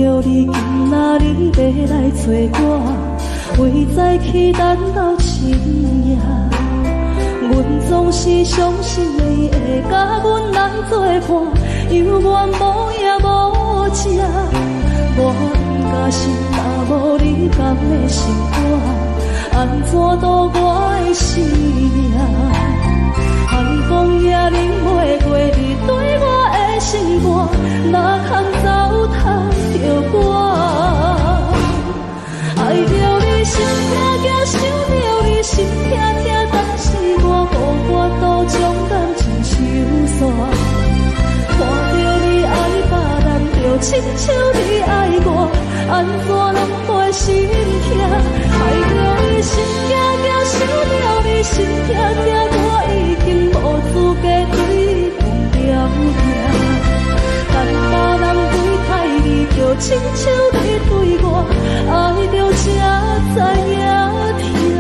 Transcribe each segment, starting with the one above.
著你今仔日欲來揣我，為早起等到深夜。阮總是相信你會佮阮來做伴，猶原無影無跡。我毋甘心，若無你敢會心肝，按怎度我的生命？寒風夜冷袂過你對我的心肝，哪通糟蹋著我？愛著你心疼疼，想著你心疼疼，但是我無法度將感情收煞。看著你愛別人，就親像你愛我，按怎攏袂心疼？愛著你心驚驚，想著你心疼疼，我已經無資格對你講條件。等別人對待你，就親像你對我，愛著才知影疼。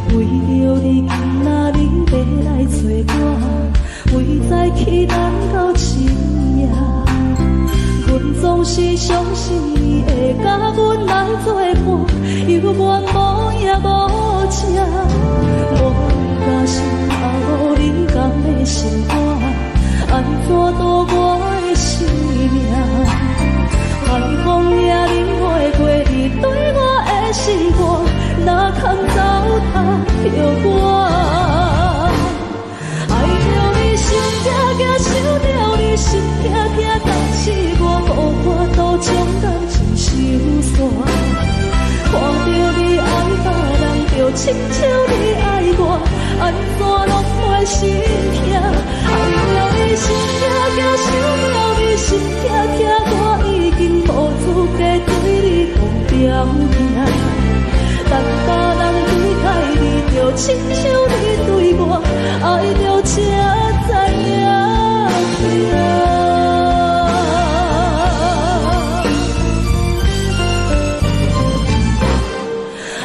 為著你今仔日欲來揣我，為早起等到深夜。阮總是相信你會佮阮來做伴，猶原無影無跡。我毋甘心，若無你敢會心肝，按怎度我的生命？寒風夜冷袂過你對我的心肝，哪通糟蹋著我？愛著你心驚驚，想著你心疼疼，但是我無法度將感情收煞。看著你愛別人，就親像你愛我，按怎攏袂心疼？愛著你心驚驚，想著你心疼疼，我已經無資格對你講條件。等別人對待你，就親像你對我，愛著才知影疼。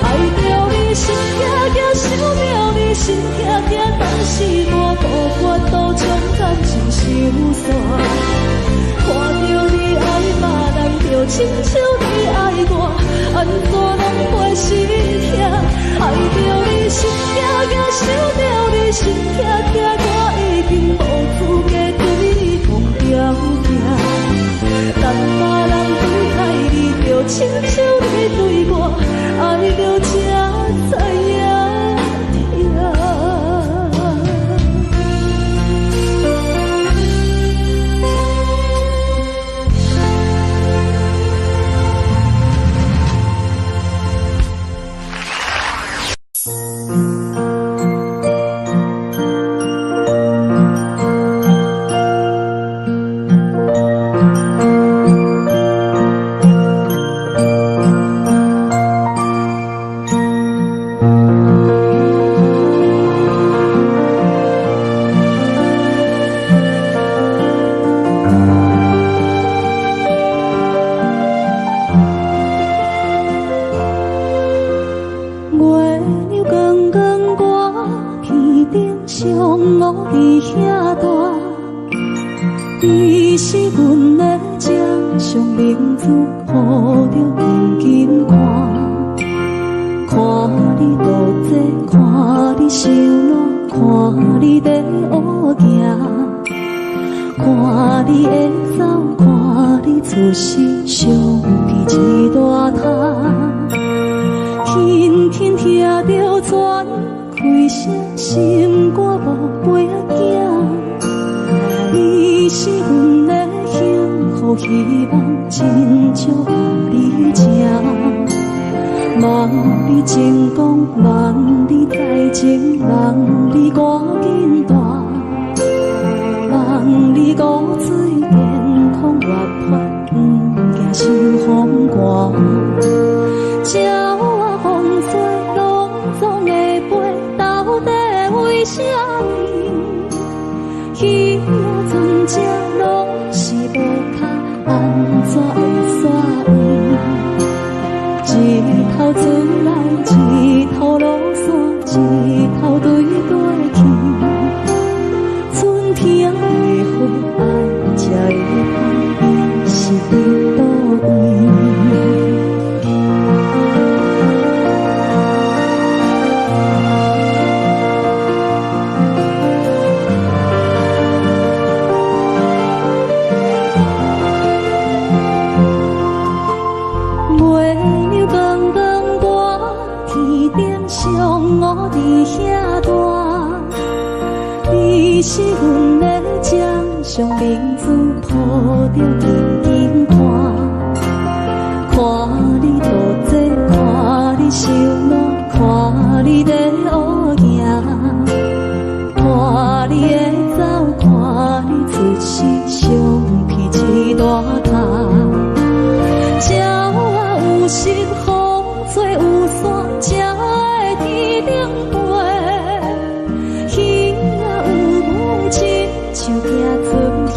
愛著你心驚驚，想著你心疼疼，但是我無法度將感情收煞。看著你愛別人，就親像你愛我，按怎攏袂心疼？愛著你心驚驚，想著你心疼疼，我已經無資格對你講條件。等別人對待你，就親像你對我，愛著才知影疼。月亮光光我天頂上烏佇遐大，伊是阮的掌上明珠，抱著緊緊看，看你倒坐，看你收涎，看你佇學行，看你會走，看你出世，相片一大沓。天天聽著傳開聲，心肝寶貝仔囝，你是阮的幸福希望，真少共你請。望你成功，望你再情，望你趕緊大，望你你古錐健康活潑，毋驚受風寒。鳥仔風吹，攏總會飛，到底為啥物？魚仔船只攏是無跤，按怎會煞圓？日頭出來，日頭落山，日頭對過去。春天的花愛才會芳，伊是佇佗位？月亮光光挂天頂，上烏佇遐大。你是阮的掌上明珠，抱著緊緊看。看你渡這，看你收涎，看你咧學行，看你會走，看你出世，相片一大卡。鳥仔有心，風吹有散，才會天頂飛。魚仔有尾，親像行船，希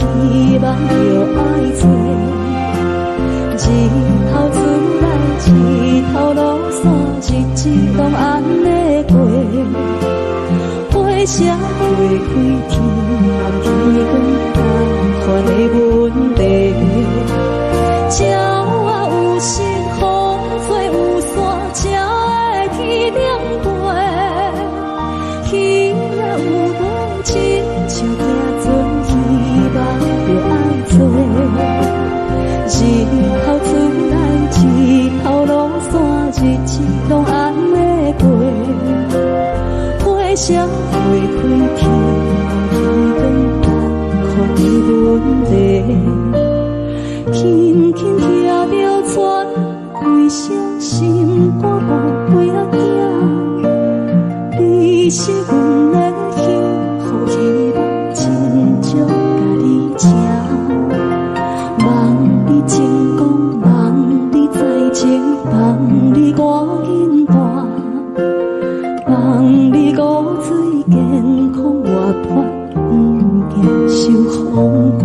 望著愛揣。日頭出來，日頭落山，日子攏按呢過。花謝花開，天暗天光，仝款的問題。鳥仔有心，風吹有散，才會天頂飛。魚仔有尾，親像行船，希望著愛揣。日頭出來，日頭落山，日子攏按呢過。花謝花開，天暗天光，仝款的問題。輕輕聽著船開聲，心肝寶貝仔囝，你是阮的幸福希望，真少共你請。望你成功，望你才情，望你趕緊大，望你古錐健康活潑，毋驚受風寒。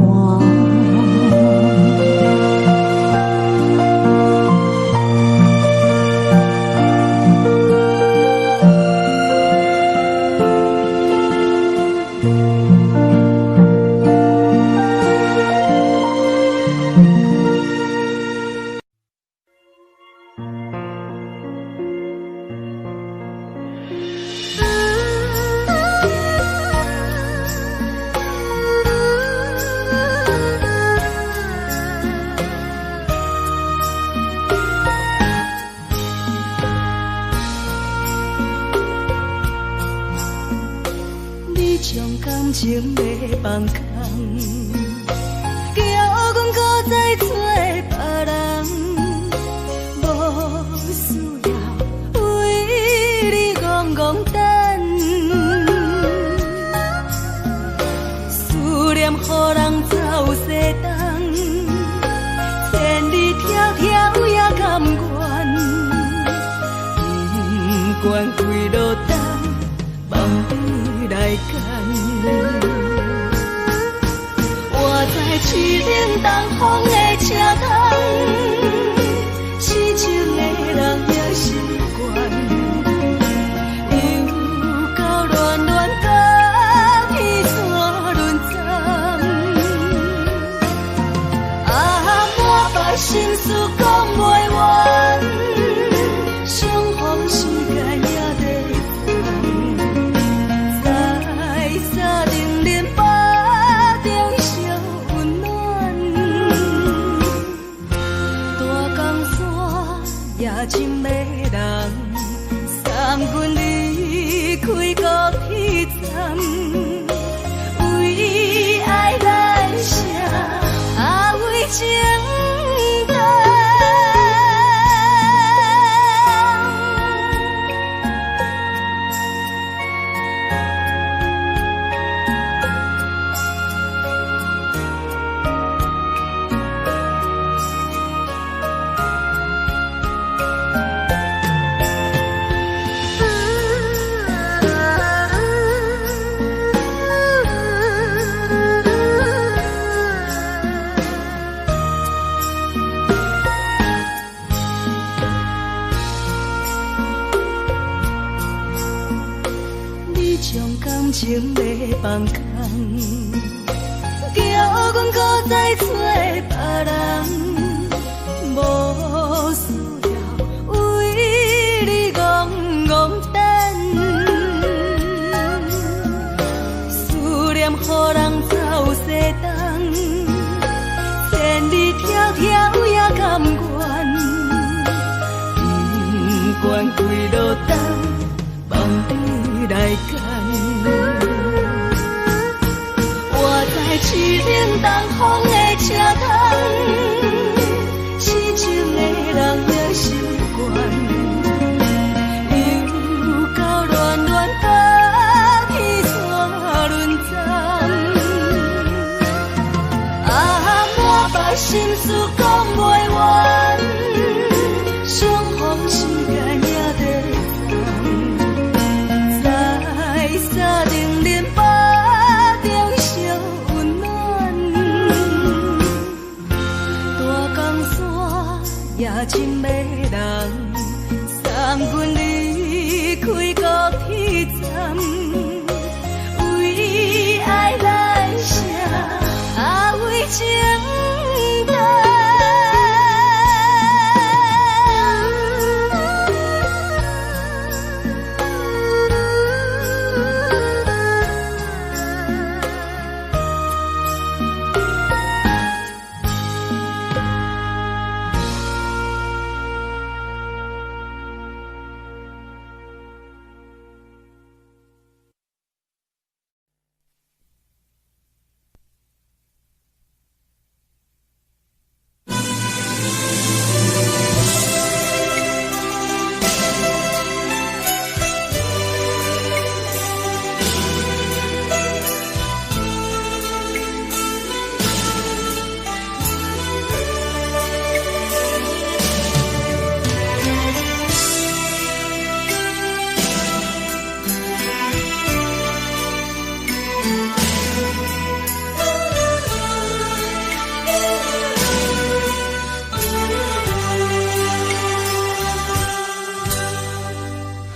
你將感情欲放空，叫阮閣再找別人，無需要為你戇戇等，思念予人走西東，千里迢迢也甘願，不管幾落冬，望你來牽。我知凄冷東風的車窗，痴情的人也習慣，又到暖暖甲天山轮转，啊，满腹心事講袂完，相逢時間也短暫，在三重連腹中相溫暖。情欲放空，叫阮閣再揣別人，無需要為你戇戇等，思念予人走西東，千里迢迢也甘願，不管幾落冬，放你來揀。我知凄冷東風的車窗，痴情的人也習慣，又到暖暖冬天煞轮转，啊，满腹心事講袂完，相逢時間也在藏，在三重林腹中相溫暖，大江山也真迷人，送阮離開高鐵站，為愛來寫，啊為情等。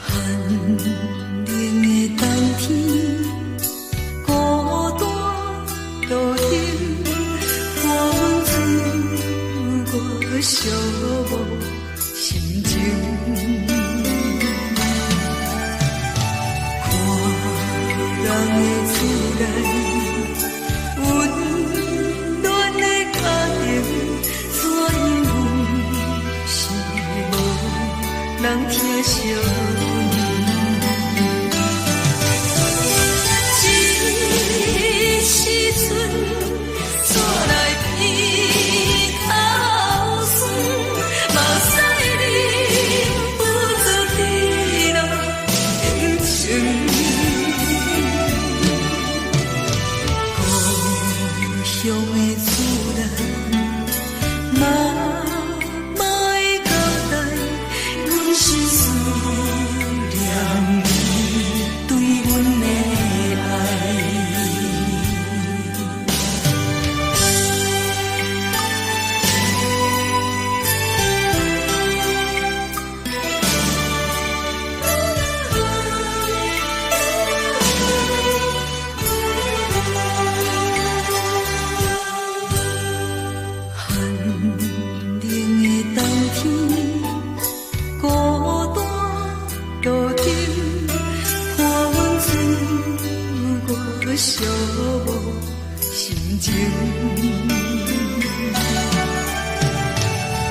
寒冷的冬天，孤單路燈，伴阮自我寂寞心情。看人的厝內，溫暖的家庭，怎樣阮是無人疼惜阮。這時陣，煞來鼻頭酸，目屎忍不住滴落眼睛。故鄉的厝內，媽媽的交代，阮是思念伊對阮的愛。寒冷的冬天，孤單路燈，伴阮自我寂寞心情。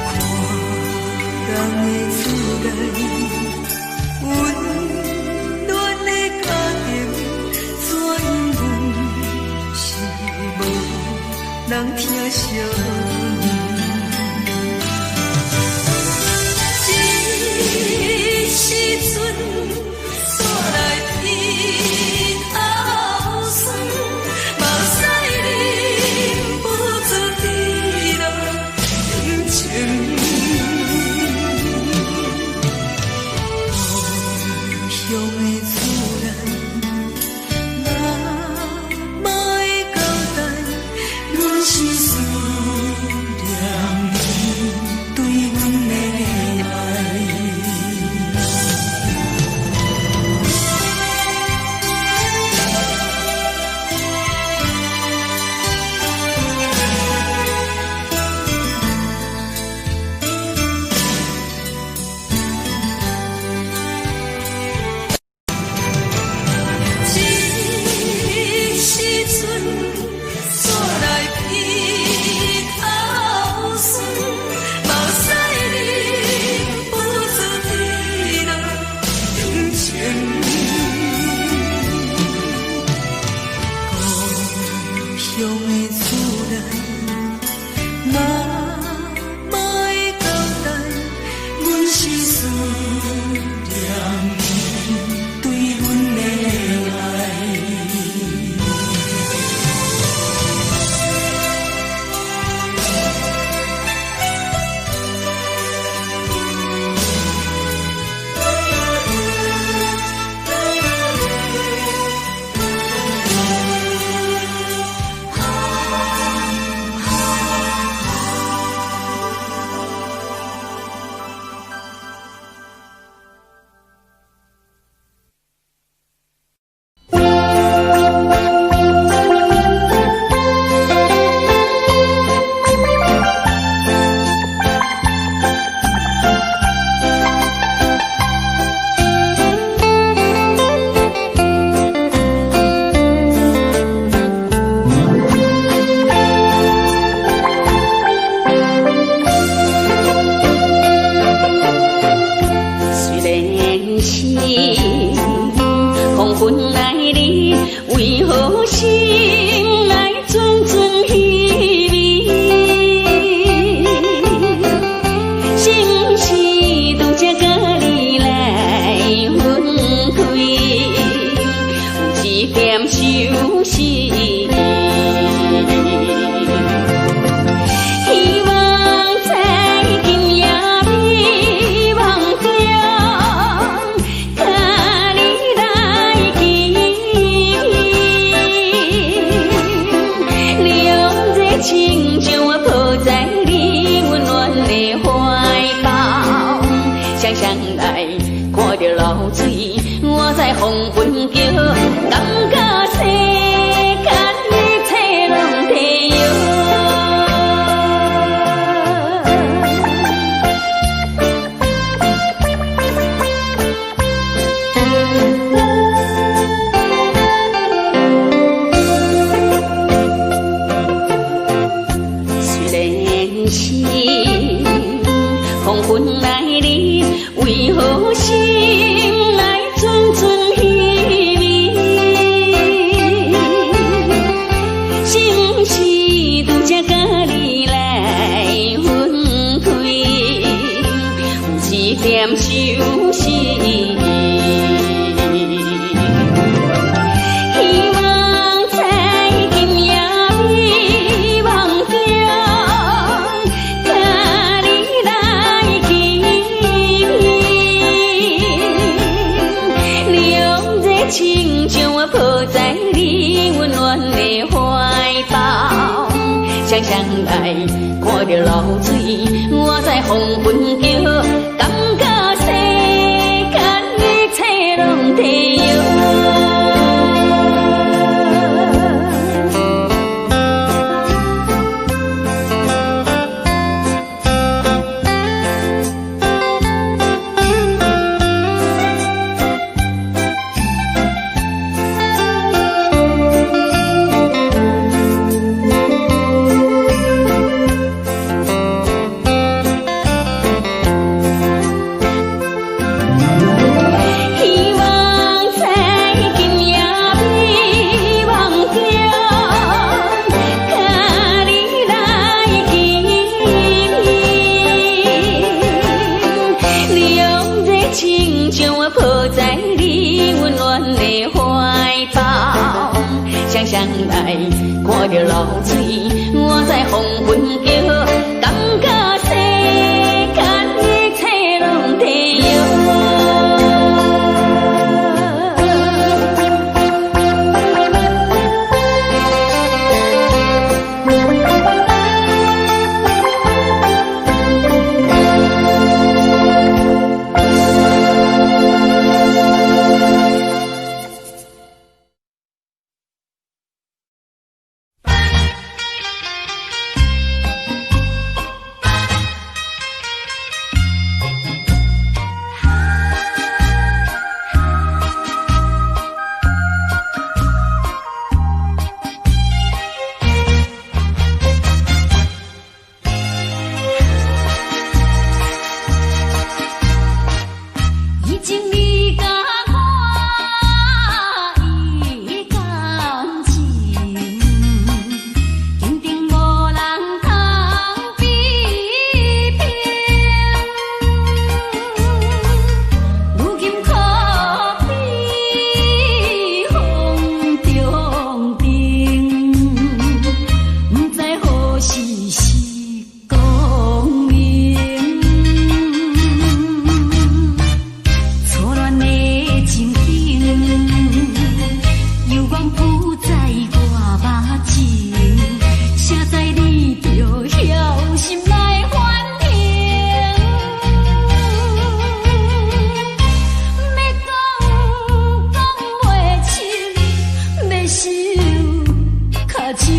看人的厝內，溫暖的家庭，怎樣阮是無人疼惜阮。這時陣，煞來鼻頭酸，目屎忍不住滴落眼睛。故鄉的厝內，媽媽的交代，阮是思鄉的厝內，媽媽的交代，阮是思念你對阮的愛。雖然是黃昏來臨，為何心內陣陣稀微？是毋是拄才佮你來分開，有一點相思？希望在今夜美夢中，佮你來見面，兩個親像我抱在你溫暖的懷抱，雙雙來看著流水，我在黃昏橋，感覺世間一切攏提搖。雖然是黃昏來臨，為何心內陣陣稀微？是毋是拄才佮你來分開，有一點相思？希望在今夜美夢中，佮你來見面，兩個親像我抱在你溫暖的懷抱，雙雙來看著流水，我在黃昏橋，感覺世間一切攏提搖。希望在今夜美夢中，佮你來見面，兩個親像我抱在你溫暖的懷抱，雙雙來看著流水，我在黃昏橋，感覺世間一切攏提搖。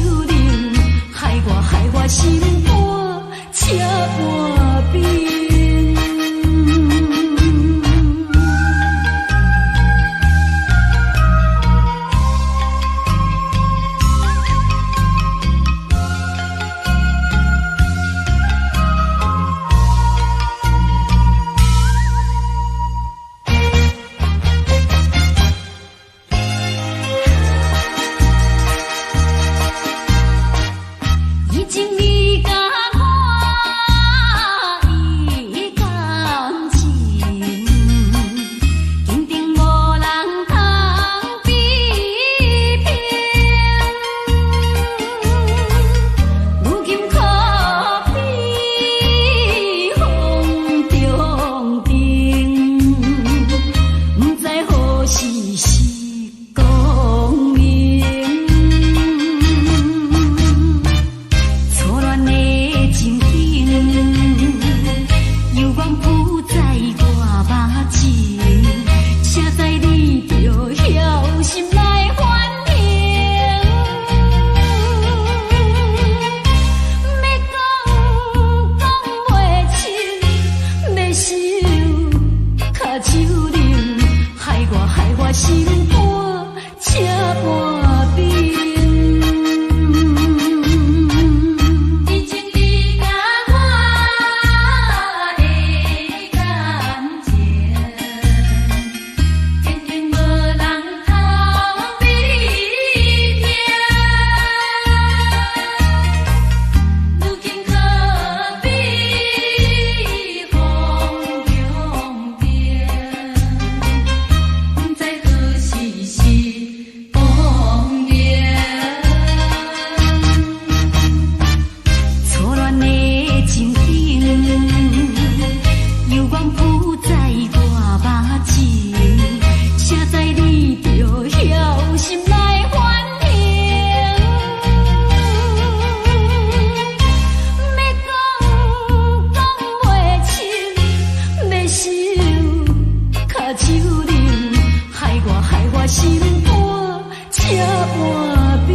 冷，害我心肝车半冰。以情你佮我的感情，坚定无人通比拼。如今可比风中灯，不知何时是光明。错乱的情景，犹原浮在我目前，谁知你著晓心来反应。欲讲讲袂清，欲收跤手冷，害我心肝车半冰。以情你佮我的感情，坚定无人通比拼。如今可比风中灯，不知何时是光明。错乱的情景，犹原浮在我目前，谁知你著晓心来反应。欲讲讲袂清，欲收跤手冷，害我心肝车半冰。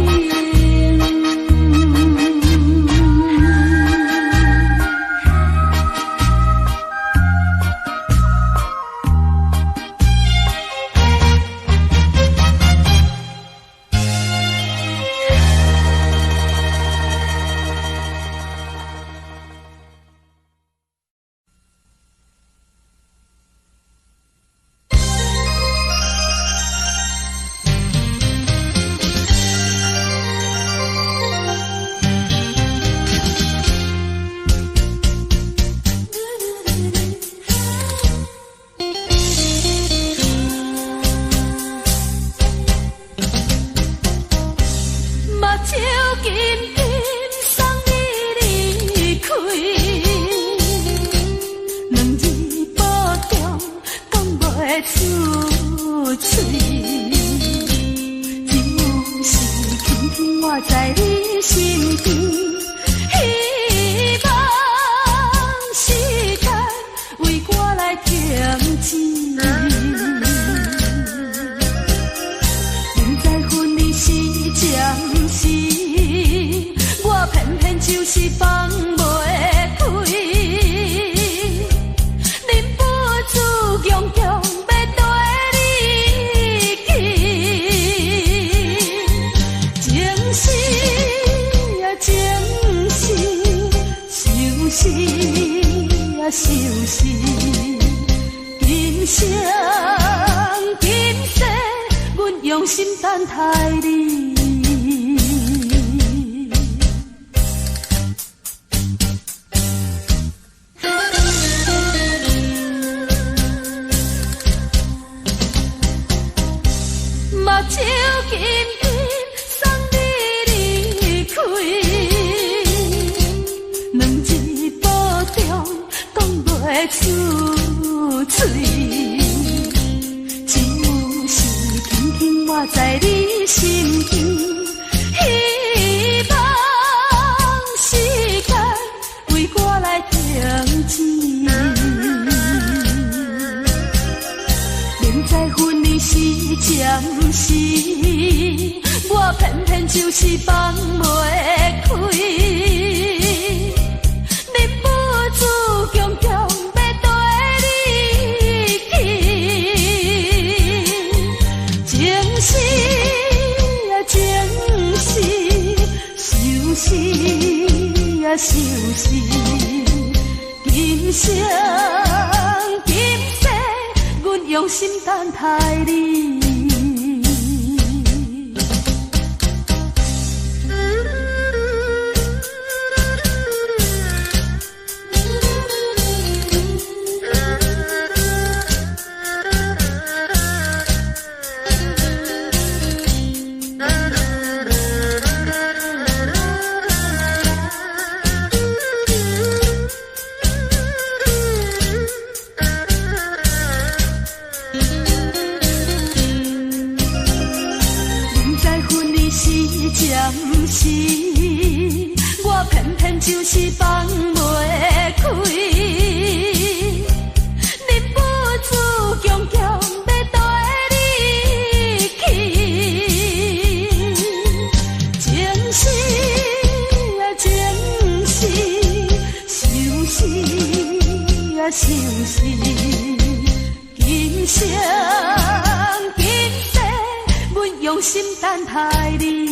目睭金金送你离开，两字保重讲袂出嘴，就是轻轻我在你身边，希望时间为我来停止。不知分离是暂时，我偏偏就是放袂开。忍不住强强欲缀你去，情丝啊情丝，相思啊相思，今生今世，阮用心等待你。目睭金金送你离开，两字保重讲袂出嘴，就是轻轻我在你身边，希望时间为我来停止。明知分离是暂时，我偏偏就是放袂。疼相思。今生今世，阮用心等待你。暫時，我偏偏就是放袂開。忍不住強強欲帶你去，情絲啊情絲，相思啊相思，今生今世，阮用心等待你。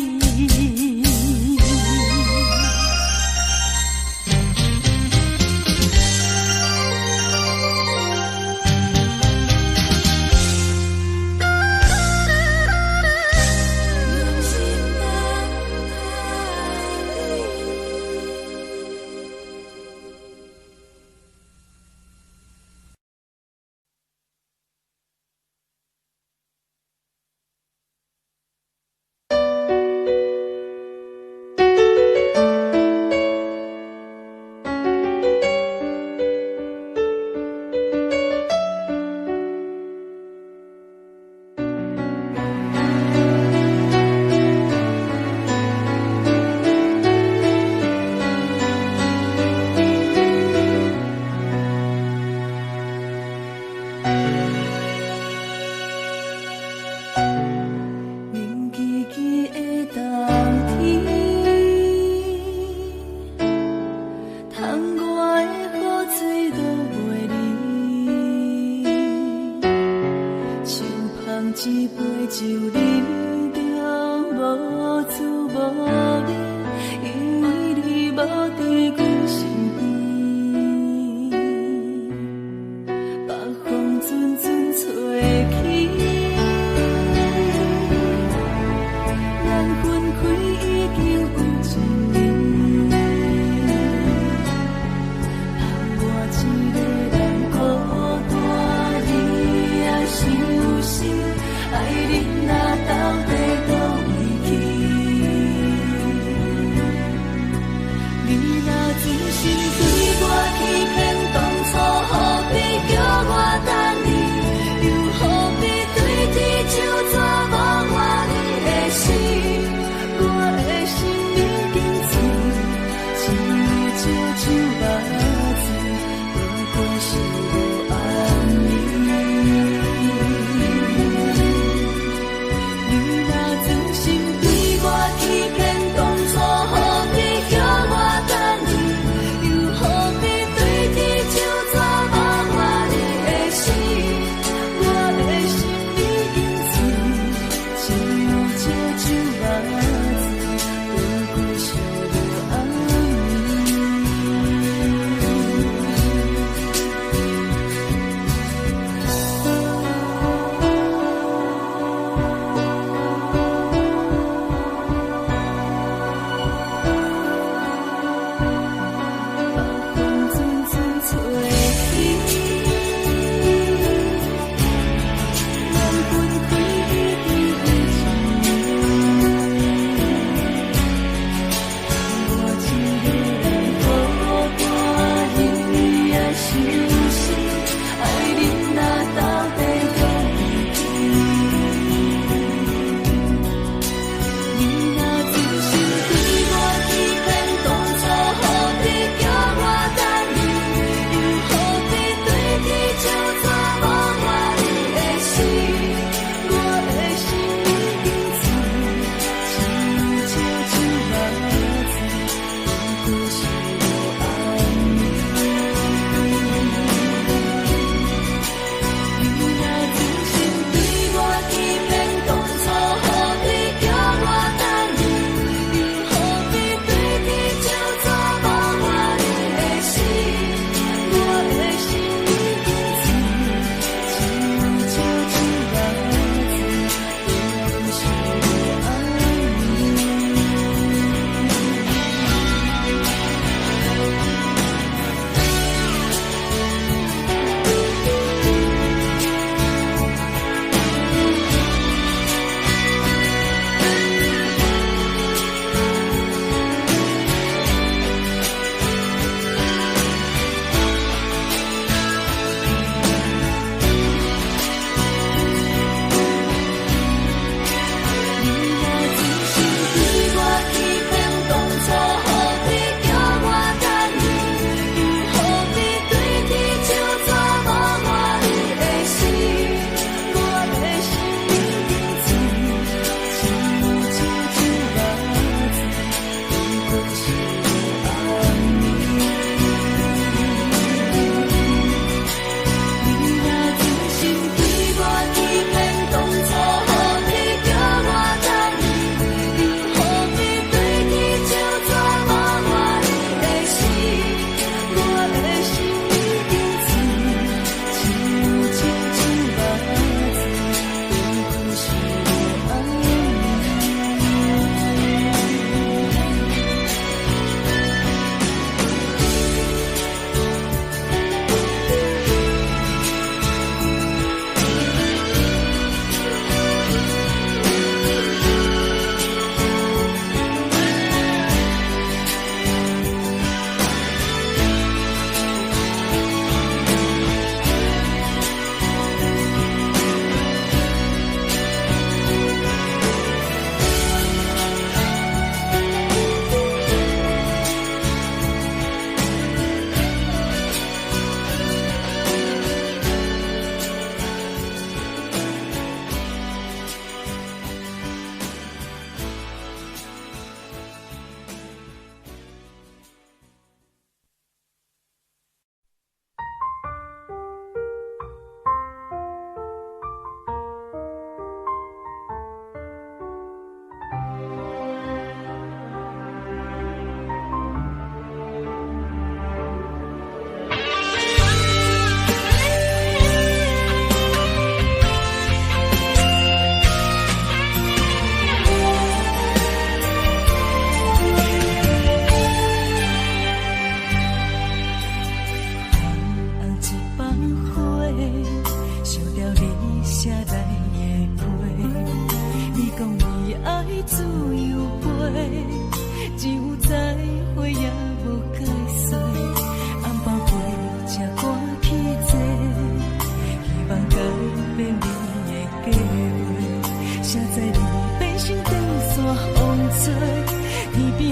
何必叫我等你？又何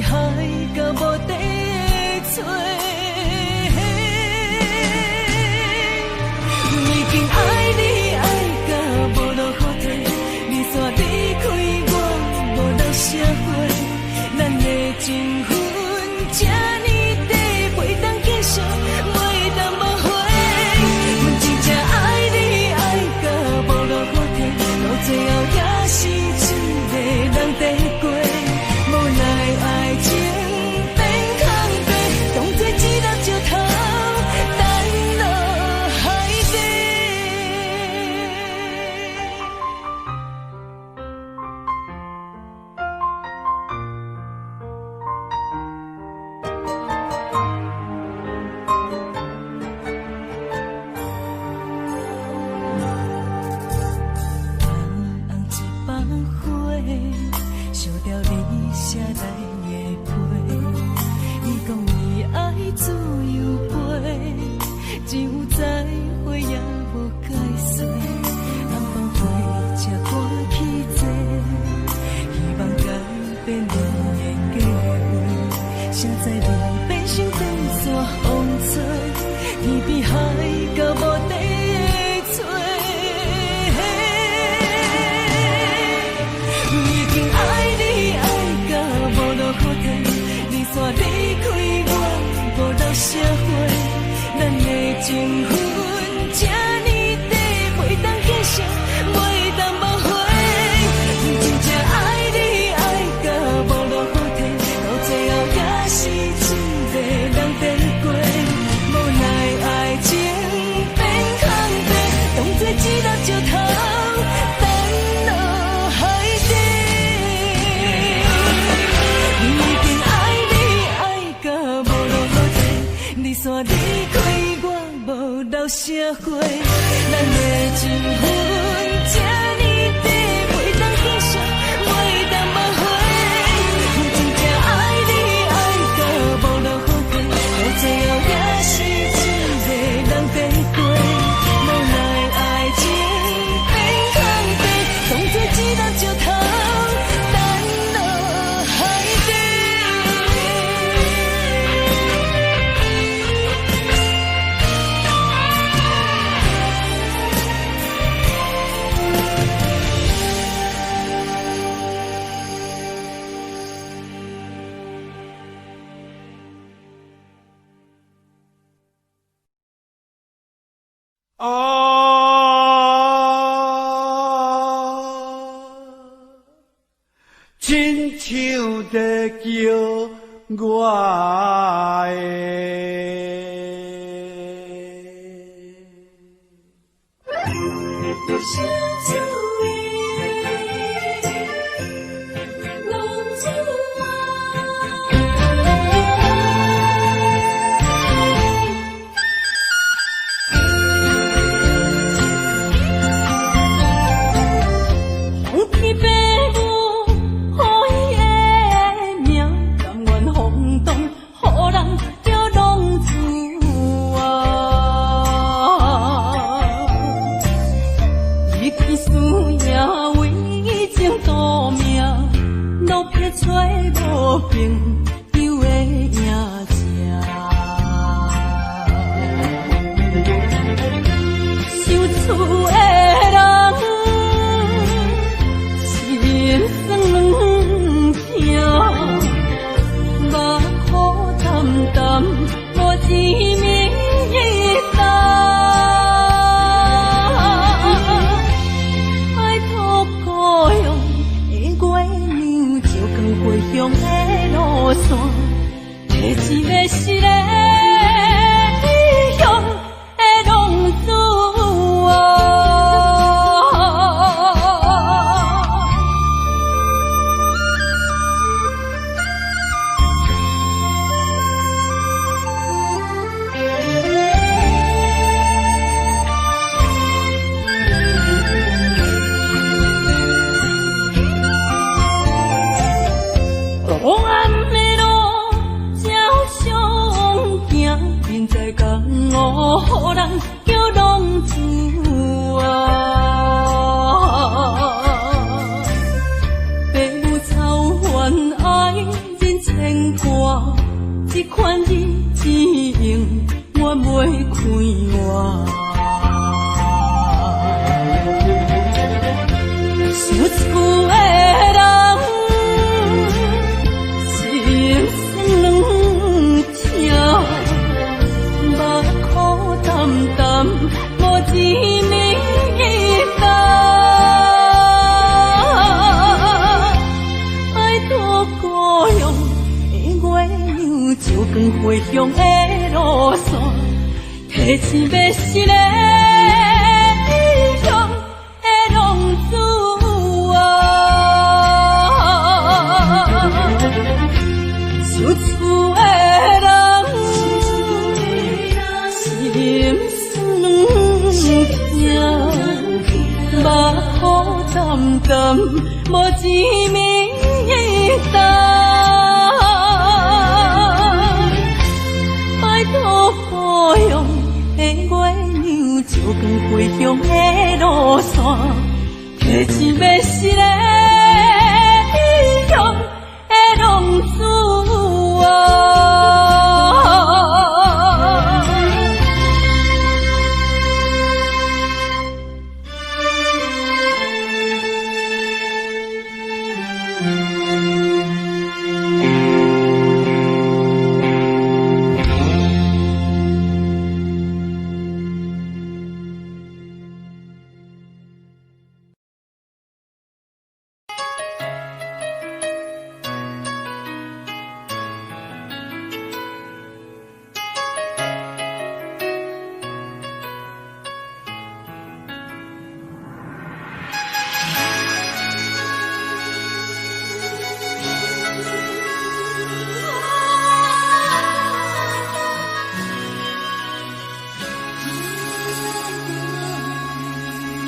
海角無地找。已經愛你愛甲無路予退，你煞離開我無留啥話，咱的情分這呢短，袂當繼續，袂當挽回。阮真正愛你愛甲無路予退，到最後也是一個人在過，無奈愛情變空白，當作一粒石頭掷落海底。红红一放火，烧掉你写来的批。你讲你爱自由飞，只有再会也无解释。红放火车赶去坐，希望改变你的计划。谁知你变成电线风吹，天边海角无地找。已經愛你愛甲無路予退，你煞離開我無留啥話，咱的情分這呢短，袂當繼續，袂當挽回。阮真正愛你愛甲無路予退，到最後也是一個人在過，無奈愛情變空白，當作一粒石頭掷落海底。已經愛你愛甲無路予退，你煞離開我無留啥話，咱的情分這呢短，袂當繼續，袂當挽回。阮真正愛你愛甲無路予退，到最後也是一個人在過，無奈愛情變空白，當作一粒石頭掷落海底。啊，親像在叫我的。红天白母，予伊的名，甘愿风动，予人叫浪子啊！伊去输赢为情赌命，落魄找无朋友的影子。想厝的人，心酸软疼，目苦澹澹，无一暝一冬。拜托故乡的月娘，照光回乡的路线，提一个失的异乡的浪子啊！黑暗的路照相行，人在江湖，予人叫浪子啊。白母草原爱人牵這款日子永遠袂快活。想一句的人，心酸軟疼，目苦澹澹，無一暝冬。拜託故鄉的月娘，照光回鄉的路線，提醒欲死的异鄉的浪子啊！想厝的人，心酸軟疼，目苦澹澹，無一暝冬。拜託故鄉的月娘，照光回鄉的路線，提醒欲死的異鄉的浪子啊！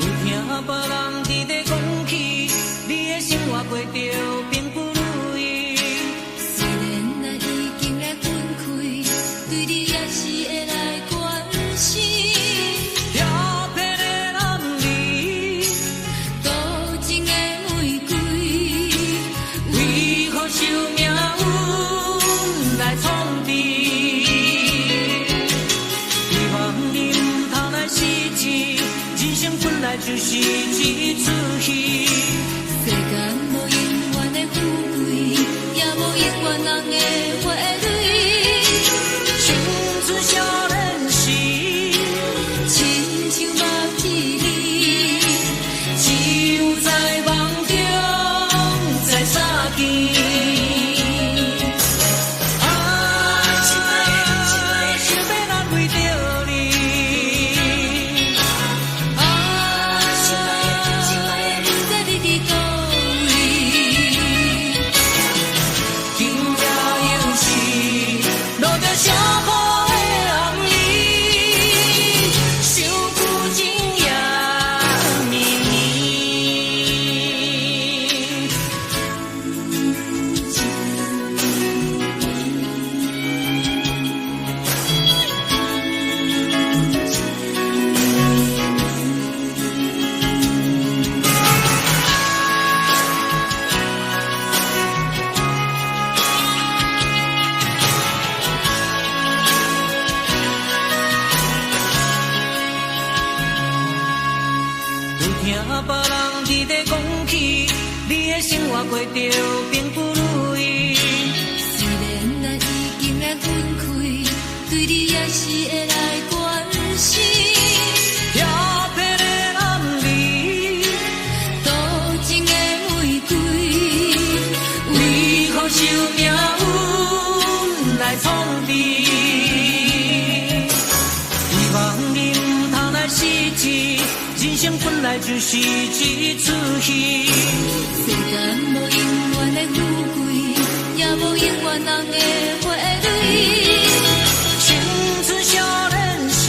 有聽別人佇咧講起，你的生活過著並不如意。雖然咱已經來分開，對你也是會來關心。調皮的男兒，多情的玫瑰，為何受命運來創治？希望你毋通來失志，人生本來就是一齣戲。世間無永遠的富貴，也無永遠人的花蕊。青春少年時，親像目一暝，只有在夢中才相見。啊，想欲難為著你。啊，不知你佇佗位。今夜又是落著小雨的暗暝，想久情也绵绵。有聽別人佇咧講起，你的生活過著並不如意。雖然咱已經來分開，對你也是會來關心。調皮的男兒，多情的玫瑰，為何受命運來創治？希望你毋通來失志，人生本來就是一齣戲。世間無永遠的富貴，也無永遠人的花蕊。青春少年時，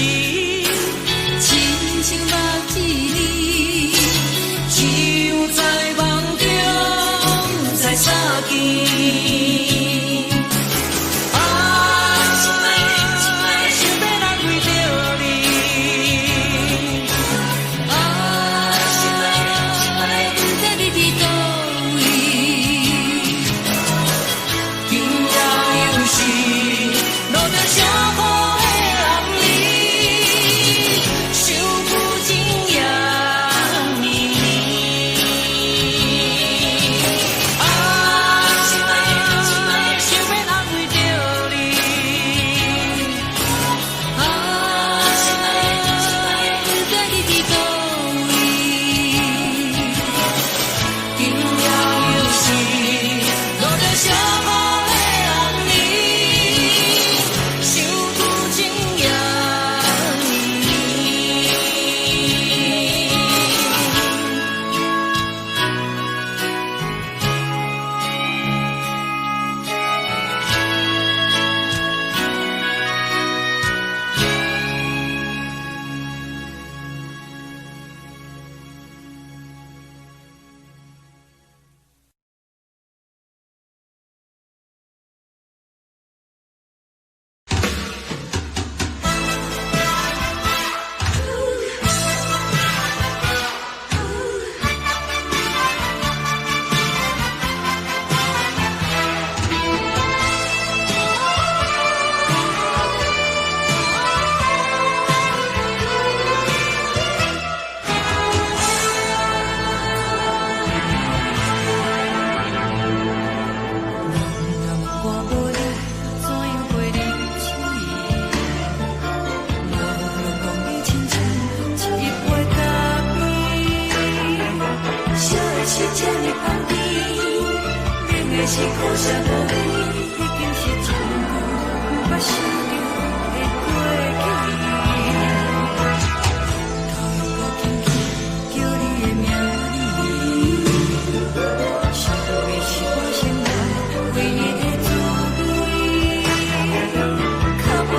親像目一暝，只有在夢中才相見。啊，想欲難為著你。啊，不知你佇佗位。今夜又是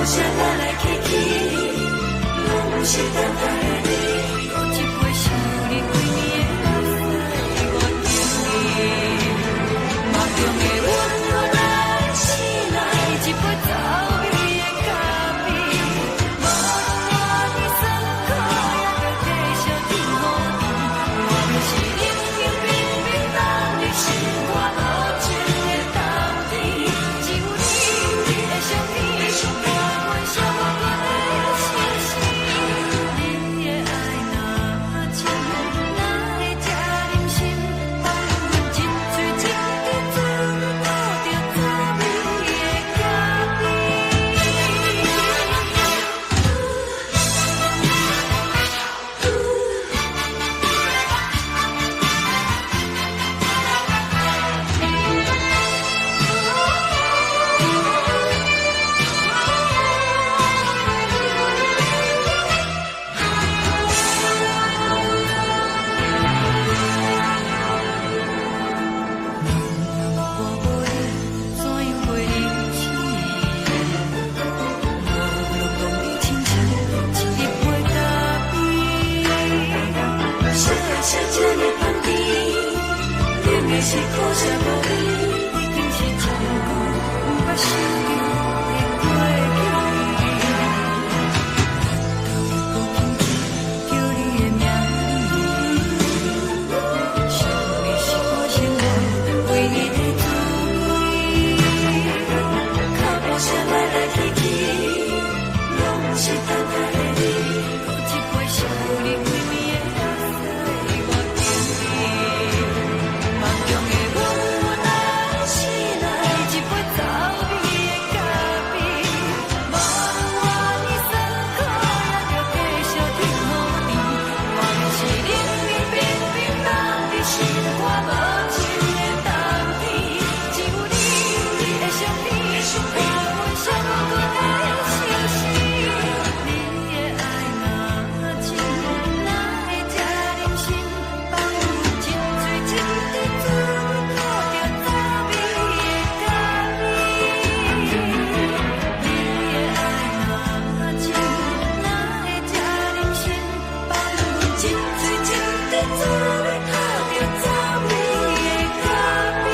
聲來來去去，攏是等待的你。閣一杯想你規暝的目屎，我等你。夢中的阮予咱醒來，一杯走味的咖啡。無論偌尼酸苦，也著繼續天雨甜。我就是冷冷冰冰等你心肝無情的冬天，只有你的相片，伴阮寂寞的相思。你的愛若深，哪會這忍心放阮一喙一滴滋味吐著滋味的咖啡？我無你，怎樣過日子？無論講你親像一杯咖啡。啥啥這呢香甜，冷的是苦澀無味。已經是真久毋捌想著的過去。日頭又閣輕輕叫你的名字，想你是我生活唯一的滋味。腳步聲來來去去，攏是等待的你。閣一杯想你規暝的目屎，我等你。夢中的阮予咱醒來，一杯走味的咖啡。無論偌尼酸苦，也著繼續天雨甜。我就是冷冷冰冰等你心肝無情的冬天，只有你的相片，伴阮寂寞的相思。你的愛若深，哪會這忍心放阮一喙一滴滋味吐著滋味的咖啡？你的愛若深，哪會這忍心放阮一喙一滴滋味吐著滋味的咖啡？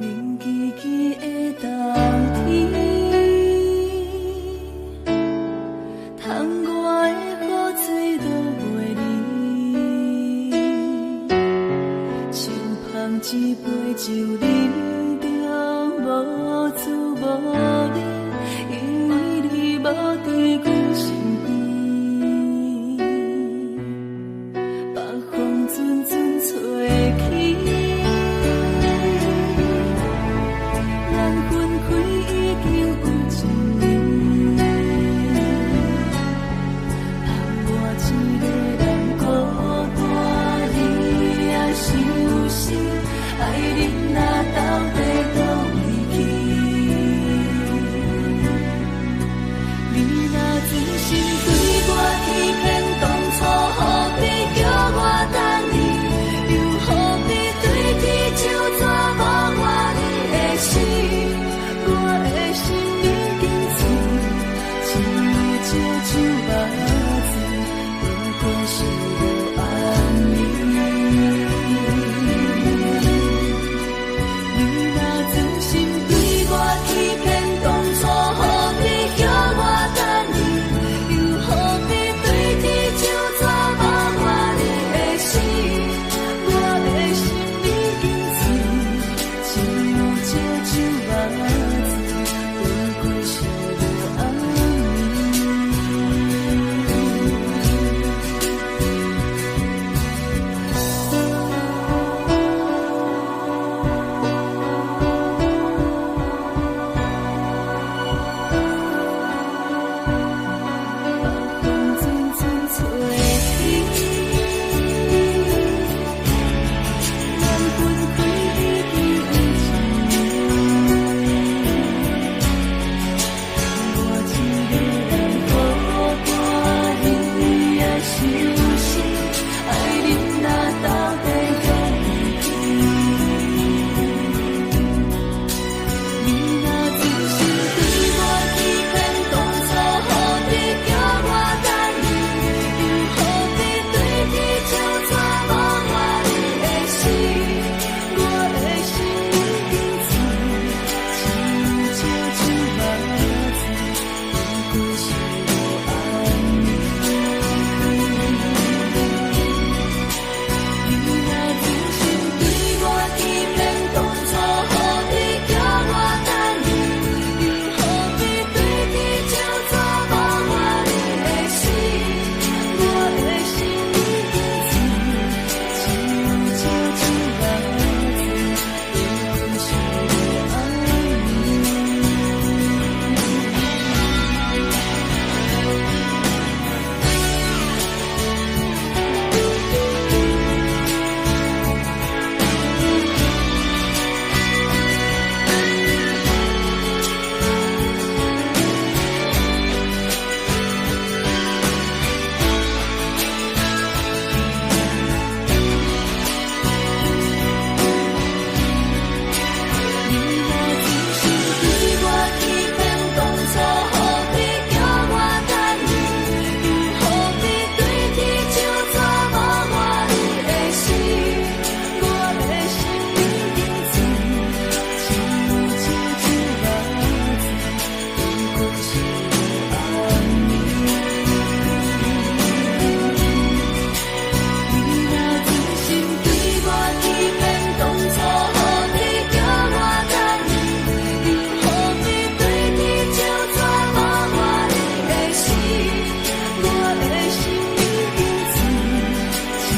冷吱吱的冬天，窗外的雨水落袂离，手捧一杯酒，饮著無滋無味，因為你無佇阮身邊。北風陣陣吹起，咱分開已經有一年，放我一個人孤單，你也傷心，愛人啊到底佗位去？你若知我的心已經醉，親像酒肉醉，不過是無暗暝。你若真心對我欺騙，當初何必叫我等你？又何必對天借紙無我你的死？我的心已經醉，親像酒肉醉，不過是無暗暝。你若真心對我欺騙，當初何必叫我等你？又何必對天借紙無我你的死？我的心已經醉，親像酒肉醉，不過是無暗暝。你若真心對我欺騙，當初何必叫我等你？又何必對天借紙無我你的死？我的心已經醉，親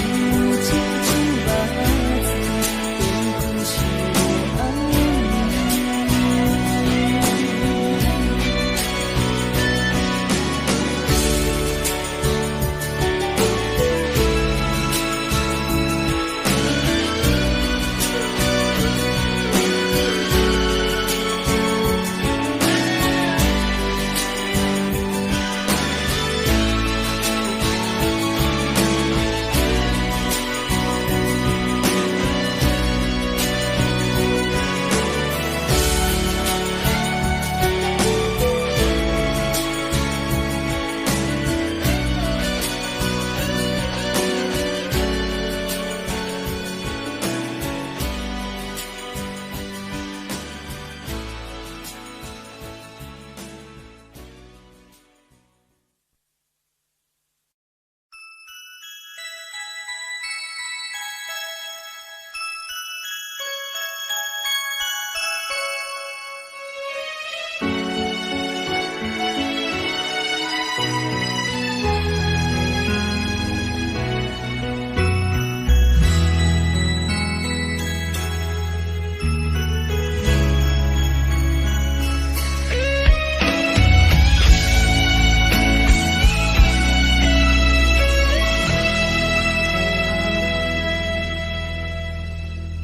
像酒肉醉，不過是無暗暝。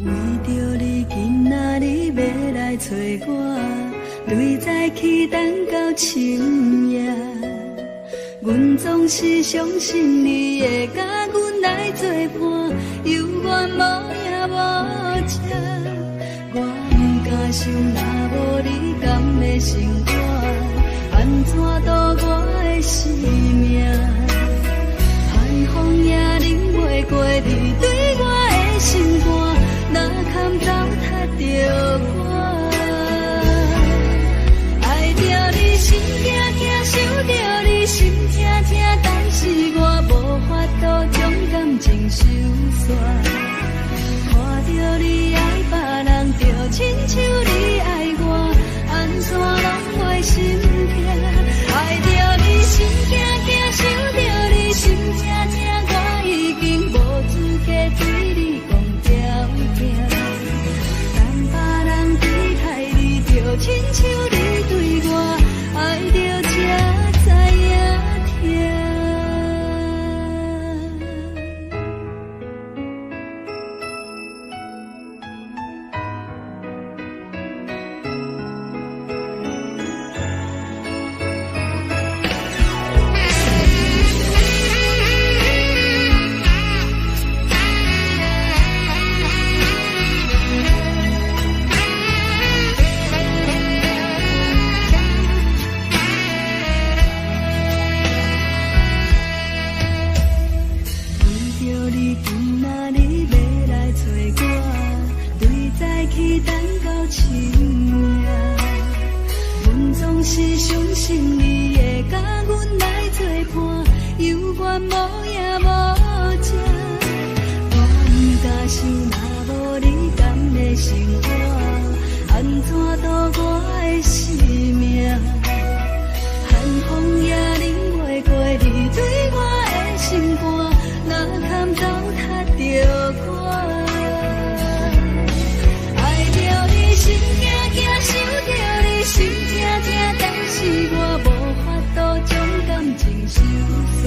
為著你今仔日欲來揣我，對早起等到深夜。阮總是相信你會佮阮來作伴，猶原無影無跡。我毋敢想，若無你敢會生活，按怎度我的生命？寒風也忍袂過你對我的心肝，哪堪糟蹋著我？愛著你心驚驚，想著你心痛痛，但是我無法度將感情收煞。看著你愛別人，就親像你愛我，按怎攏袂心痛？愛著你心驚驚，想著你心痛痛，我已經無資格對你講條件。當別人對待你，就親像你對我，愛著才知影疼。是相信你會佮阮來做伴，猶原無影無跡。我毋敢想，若無你敢會生活，按怎度我的生命？寒風也忍袂過你對我的心肝，哪堪糟蹋著我？愛著你心驚驚，想著你心痛痛，但是我無法度將感情收煞。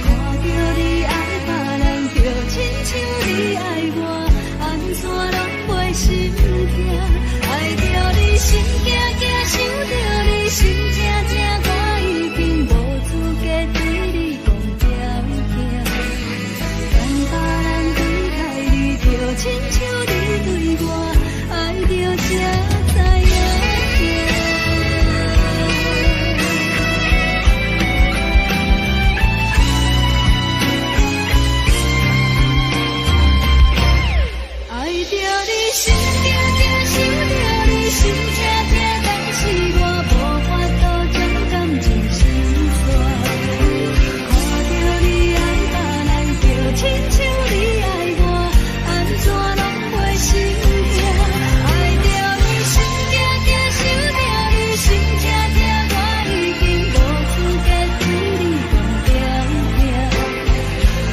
看著你愛別人，就親像你愛我，按怎攏袂心痛？愛著你心驚驚，想著你心痛痛，我已經無資格對你講條件。當別人對待你，就親像你對我，愛著才知影疼。愛著你心驚驚，想著你心痛痛，但是我無法度將感情收煞。看著你愛別人，就親像你愛我，按怎攏袂心痛？愛著你心驚驚，想著你心痛痛，我已經無資格對你講條件。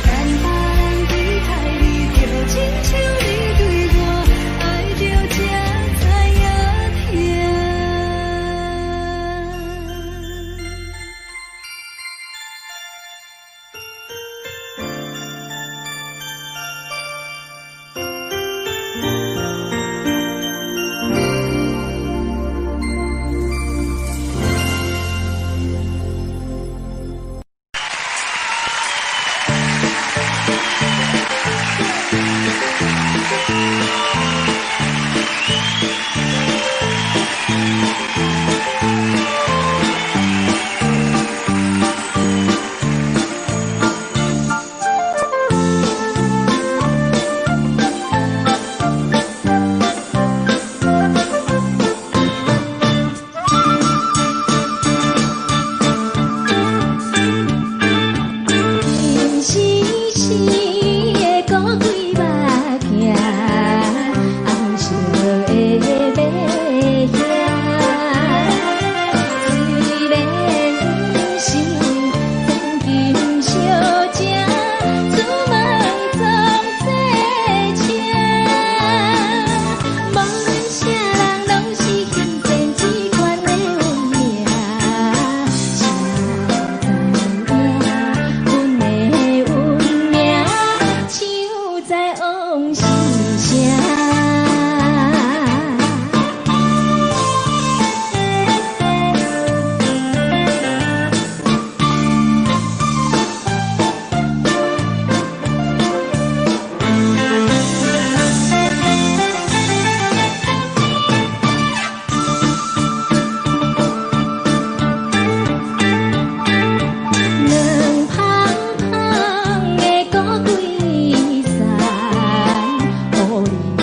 當別人對待你，就親像你對我，愛著才知影疼。人生是的孤鬼目镜，红色的马兄。虽然是黄金小姐，出门总坐车。无论啥人，攏是行善这款的运命。谁知影阮的运命，唱在往事声。軟芳芳的孤桂山，予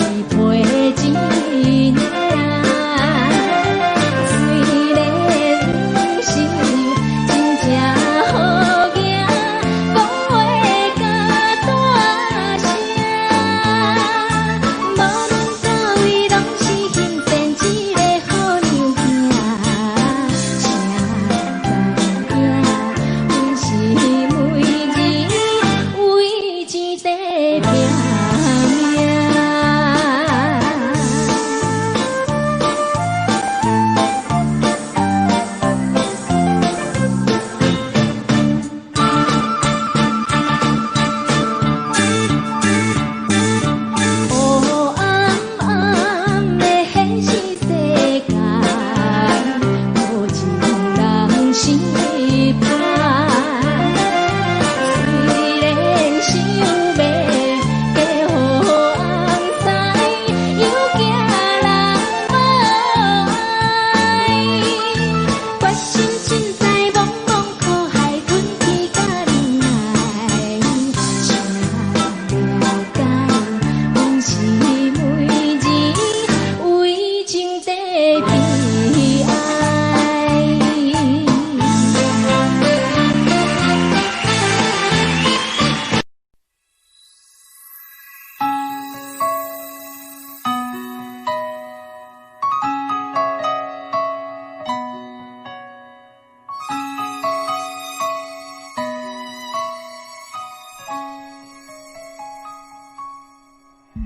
毋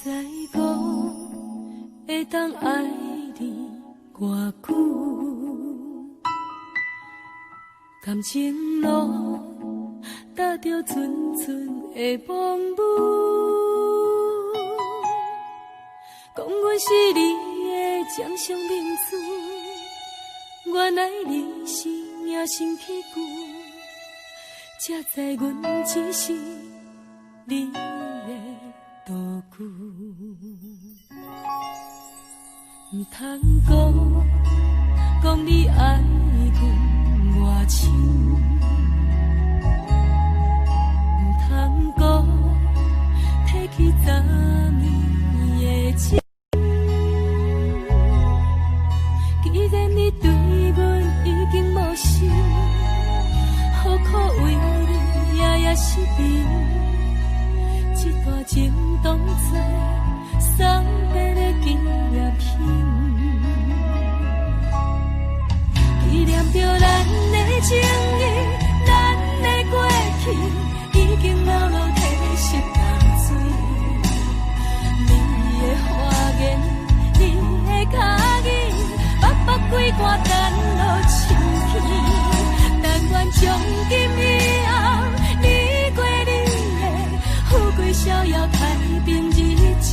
知講會當愛你偌久，感情路踏著寸寸的風雨，講阮是你的掌上明珠，原來你是隱形器具，才知阮只是你的道具。毋通講，講你愛阮偌深，毋通講，提起昨暝的情。既然你對阮已經無心，何苦為你夜夜失眠？這段情當作送別的紀念品，紀念著咱的情誼，咱的過去，已經老落褪色淡水。你的花言，你的跤音，北北歸肝等落深去。但願從今以後，你過你的，富貴逍遙太平日子。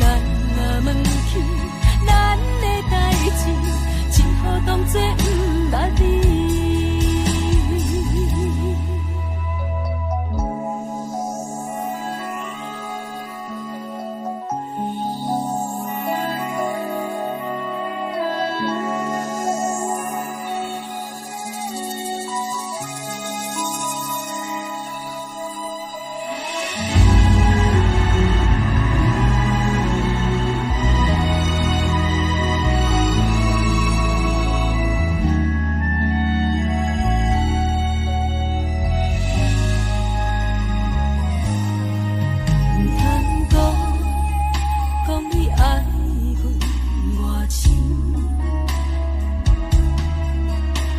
咱若問起咱的代誌，只好當作毋捌你。毋通講，講你愛阮偌深，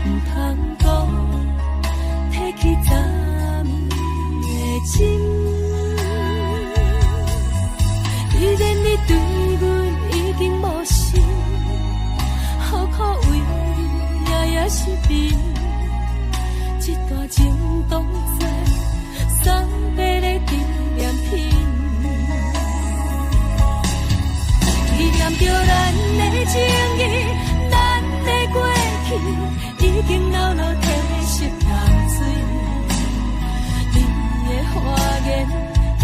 毋通講，提起昨暝的情。既然你對阮已經無心，何苦為你夜夜失眠？這段情當作送別的紀念品，紀念著咱的情誼，咱的過去，已經老落褪色淡水。你的花言，你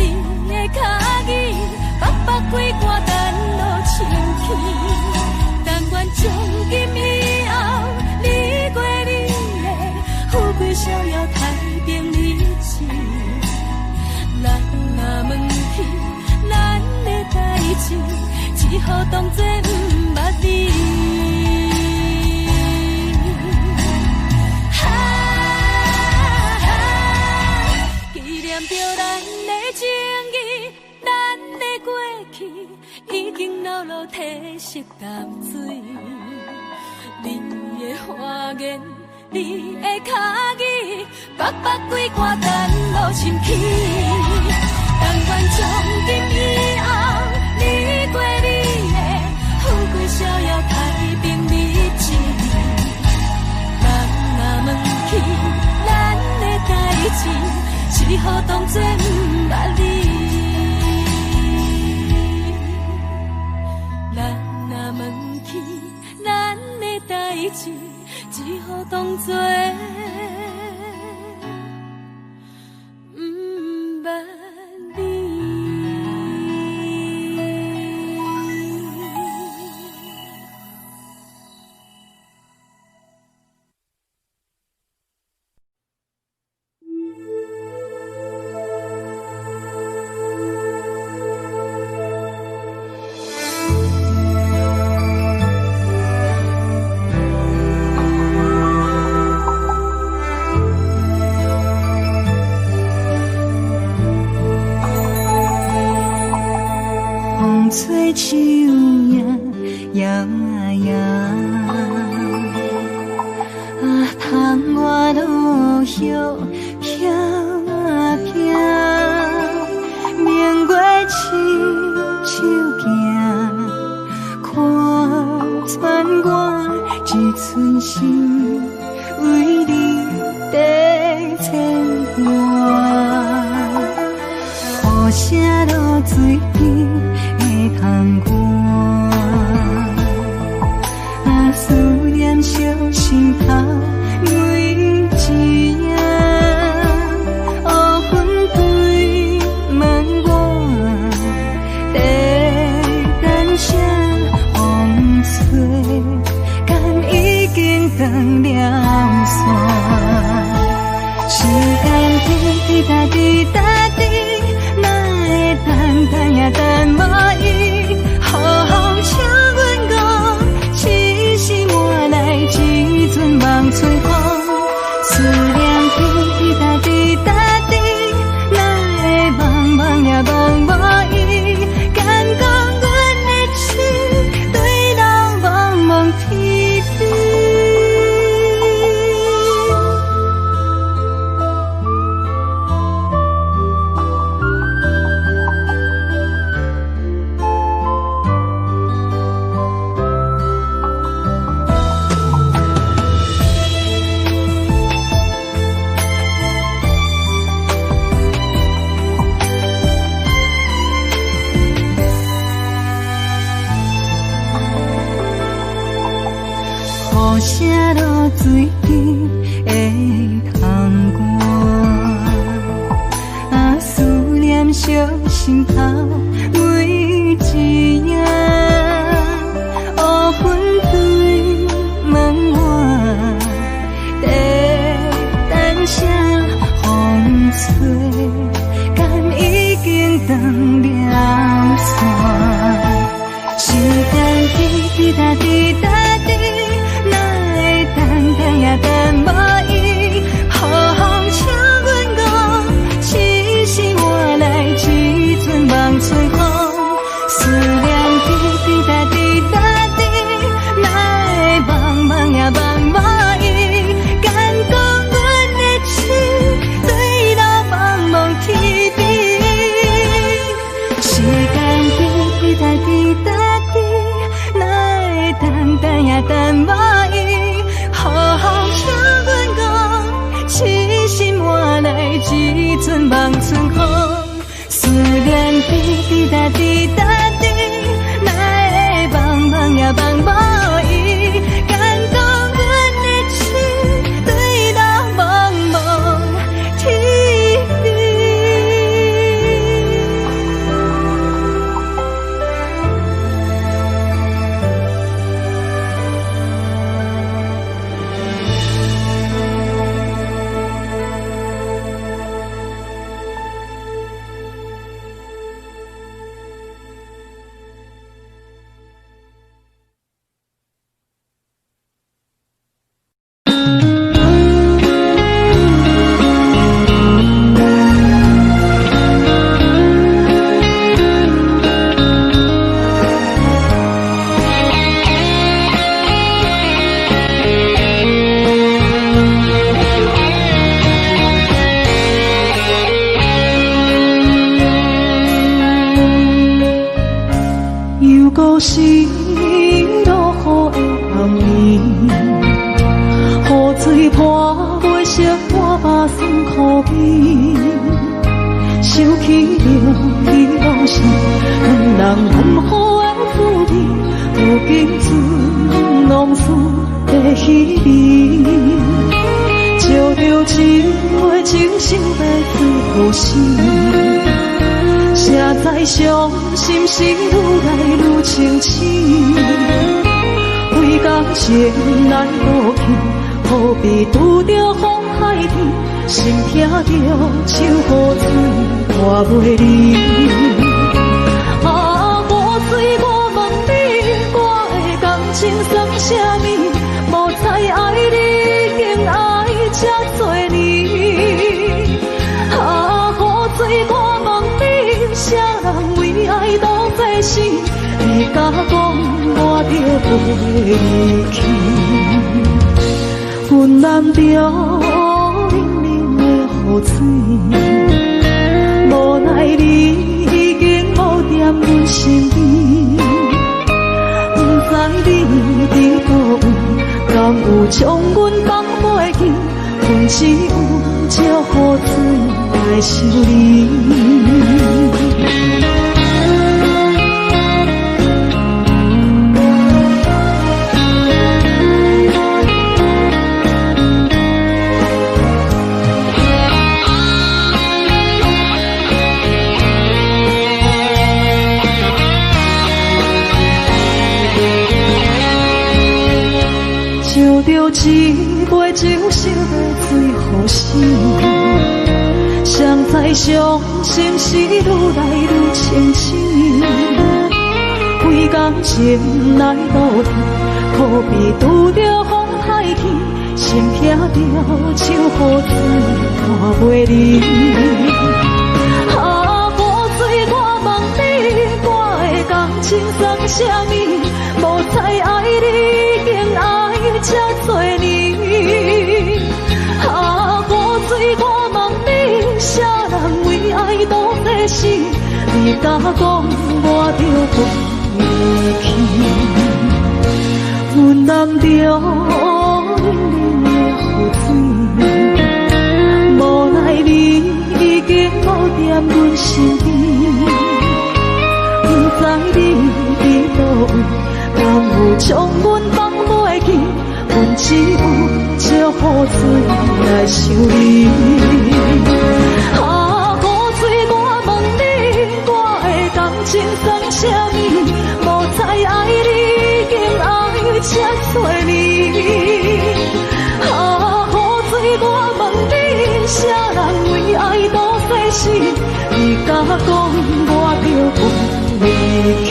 的跤音，北北歸肝等落深去。但願從今以後，你過你的，富貴逍遙太平日子。咱若問起咱的代誌，只好當作毋捌你。啊，紀念著咱的情誼，咱的過去，已經老落褪色淡水。你的花言，你的跤音，北北歸肝等落深去。但願從今以後，你過你的，富貴逍遙太平日子。人若問起咱的代誌，只好當作毋捌你。人若問起咱的代誌，只好當作毋捌你。吹树影摇啊摇，啊，窗外落叶飘啊飘，明月亲手行，看穿我一寸心，为你在牵挂。雨声落水边的窗外，啊，思念烧心头每一夜，乌云对问我，在等啥？风吹，敢已经断了线？时间滴滴答滴答滴，哪会等等也等无伊？雨风请阮讲，痴心换来一阵望春风。思念滴滴答滴答滴，哪会茫茫也茫无伊？敢讲阮的痴对人茫茫天边。雨声落水边的窗外，啊，思念烧心头每一夜，乌云对问我，在等啥？风吹，敢已经断了线？时间滴滴答滴答滴，哪会等等也等无伊？雨风请阮讲，痴心换来一阵望春风。思念滴滴答滴答滴，哪会茫茫也茫无伊？敢讲阮的痴对人茫茫天边。时间滴滴答滴答滴，哪会等等也等无伊？雨风请阮讲，痴心换来一阵望春风。思念滴滴答滴答滴，哪会茫茫也茫无伊？敢讲阮的痴对人茫茫天边。又阁是落雨的暗暝，雨水泼袂熄我目酸苦味。想起着你往事，两人温好的滋味，如今剩浓思的稀微。照着一个情想欲做予死。实在伤心，心愈来愈清醒。为感情难过去，好比拄著风海天，心疼著像雨水拖袂离。啊，雨水，我问你，我的感情算啥物？无知爱你已经爱这多年。啊，雨水，我问你，啥人为爱当作死？敢講，我著袂去。阮攬著冷冷的雨水，無奈你已經無踮阮身邊，毋知你佇佗位，敢有將阮放袂記？阮只有借雨水來想你。斟著一杯酒，想欲醉予死。誰知傷心事愈來愈清醒，為感情來賭氣，可比拄著風太天，心疼著像雨水看袂離。啊，雨水，我問你，我的感情算啥物？無彩愛你已經愛這多年。啊，雨水，我問你，啥人為愛賭這死？你敢講，我著袂去。阮攬著冷冷的雨水，無奈你已經無踮阮身邊，毋知你佇佗位，敢有將阮放袂記？阮只有借雨水來想你。啊，雨水，我問你，我的感情算啥物？無彩愛你已經愛這多年。啊，雨水，我問你，啥人為愛賭生死？你敢講，我著袂去。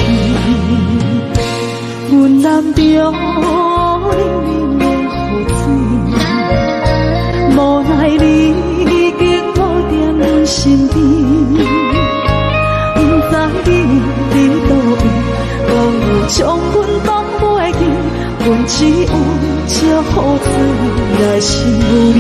阮攬著冷冷的雨水，無奈你已經無踮阮身邊，毋知你佇佗位，敢有將阮放袂記？阮只有借雨水來想你。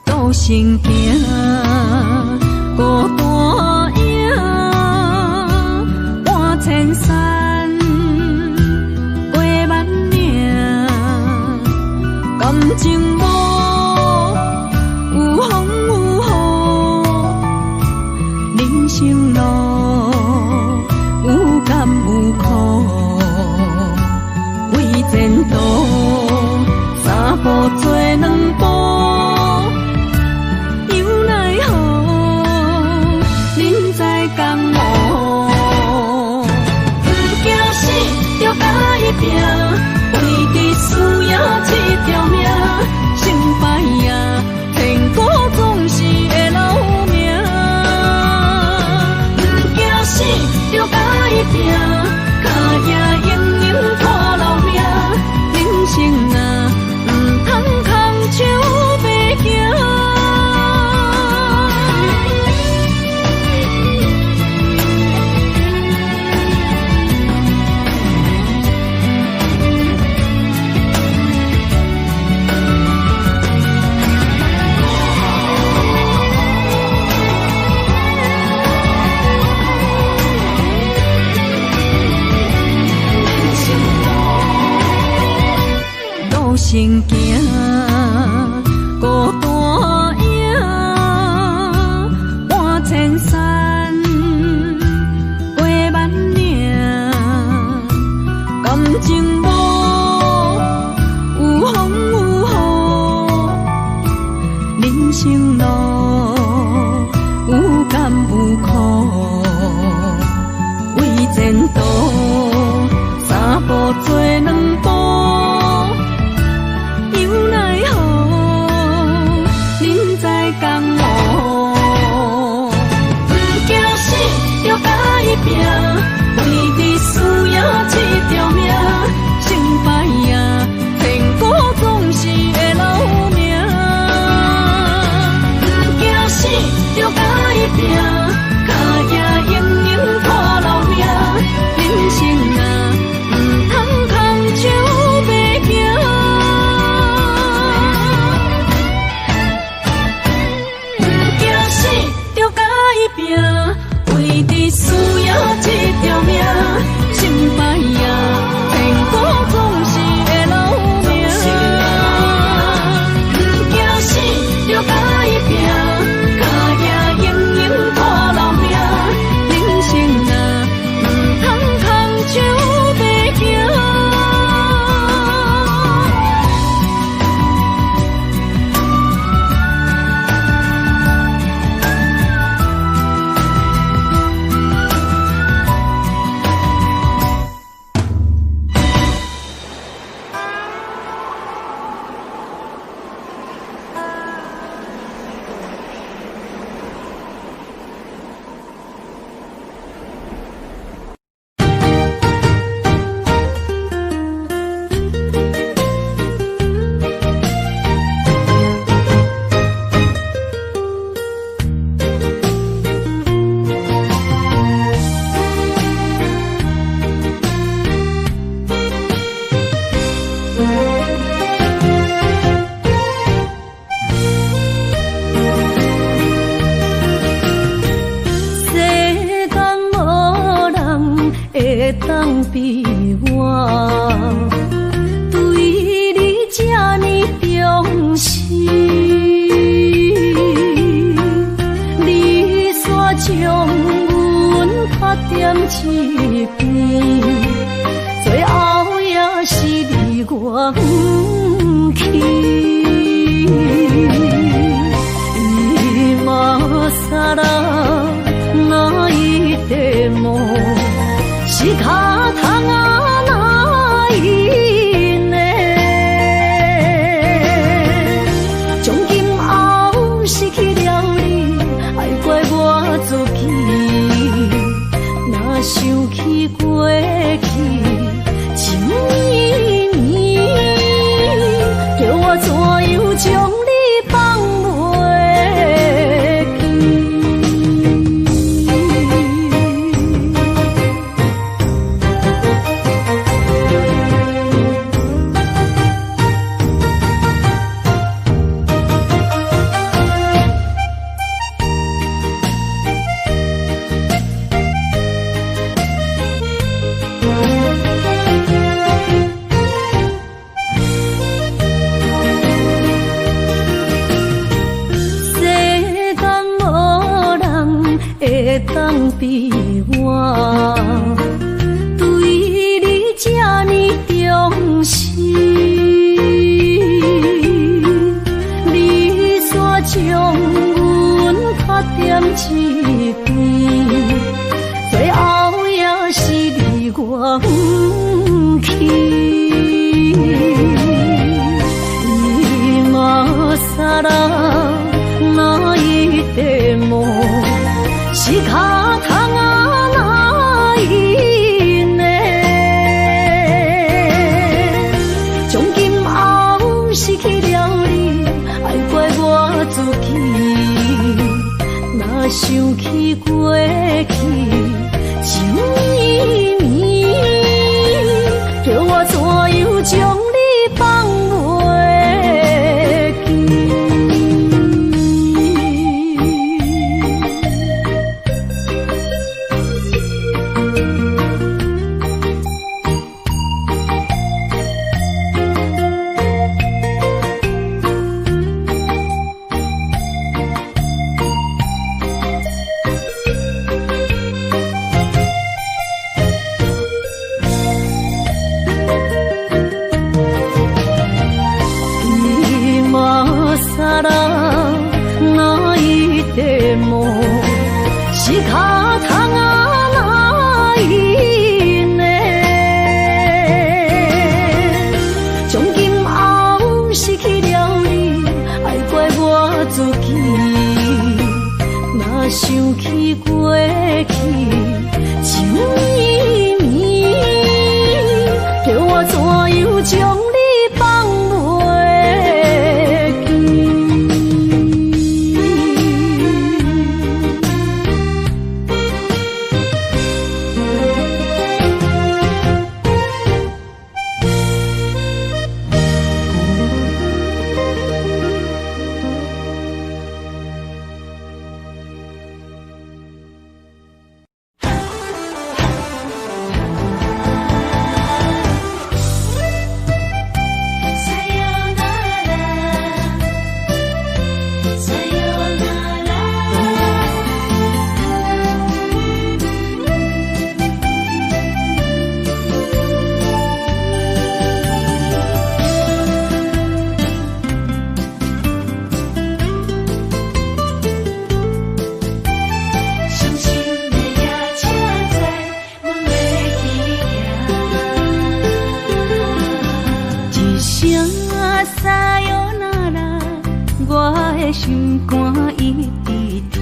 孤身行，孤單影，搬千山，過萬嶺，感情無有風有雨，人生路有甘有苦，為前途三步做兩步。又奈何，人在江湖，毋驚死，就共伊拚，為著輸贏這條命，成敗啊，千古總是會留名。毋驚死，就共伊拚，跤跡英勇看留名，人生啊，毋通空手白行。生路，有甘有苦，為前途，三步做兩步，又奈何，人在江湖。毋驚死，就共伊拚，為著輸贏這條命，成敗啊，千古總是會留名。毋驚死，就共伊拚，跤跡英勇看留名。人生啊，毋通空手白行。毋驚死，就共伊拚，為著輸贏這條命，成敗啊，千古總是會留名。毋驚死，就共伊拚，跤跡英勇看留名。人生啊，毋通空手白行。世間無人會當比我，對你這呢重視。你煞將阮拍踮一邊，最後也是離我遠去。今更泣いても仕方がないね。從今後失去了你，愛怪我自己。若想起過去情綿綿，叫我怎樣將你放袂記？世間無人會當比我，對你這呢重視。你煞將阮拍踮一邊，最後也是離我遠去。今更泣いても仕方がないね。從今後失去了你，愛怪我自己。若想起過去情綿綿，叫我怎樣將你放袂記？我的心肝一直疼。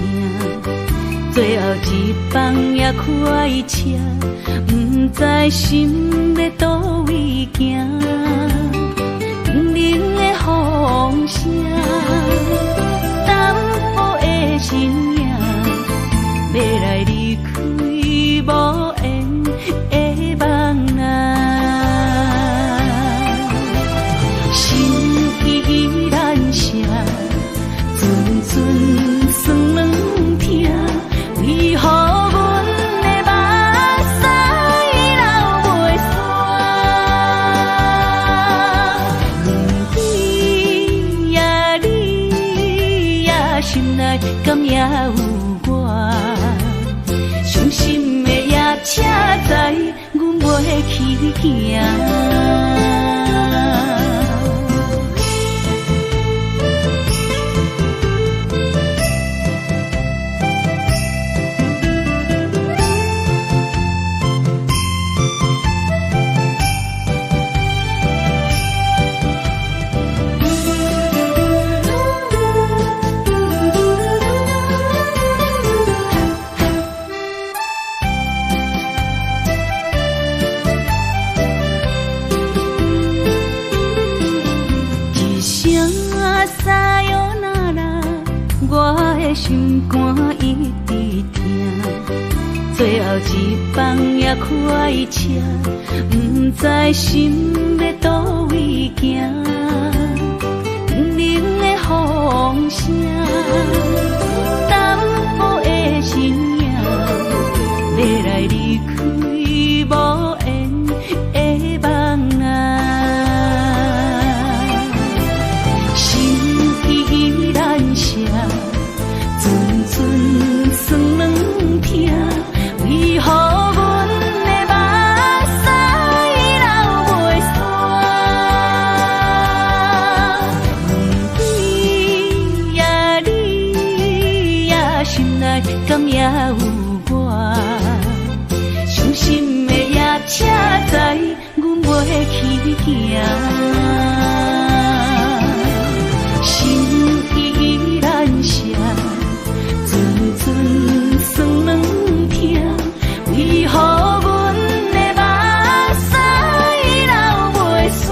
最後一班也開車，毋知心欲佗位行。叮鈴的風聲，淡薄的身影，欲來離開無緣的夢啊。心依難捨，陣陣酸軟疼，為何阮的目屎流袂煞？你呀你呀，心內敢猶有我？傷心的夜車載，阮袂去行。一聲さよなら，我的心肝一直疼。最後一班也開車，毋知心欲佗位行。叮鈴的風聲，淡薄的身影，欲來離開無緣的夢啊。心依難捨，陣陣酸軟疼，為何阮的目屎流袂煞？你呀你呀，心內敢猶有我？傷心的夜車載，阮袂去行。心依難捨，陣陣酸軟疼，為何阮的目屎流袂煞？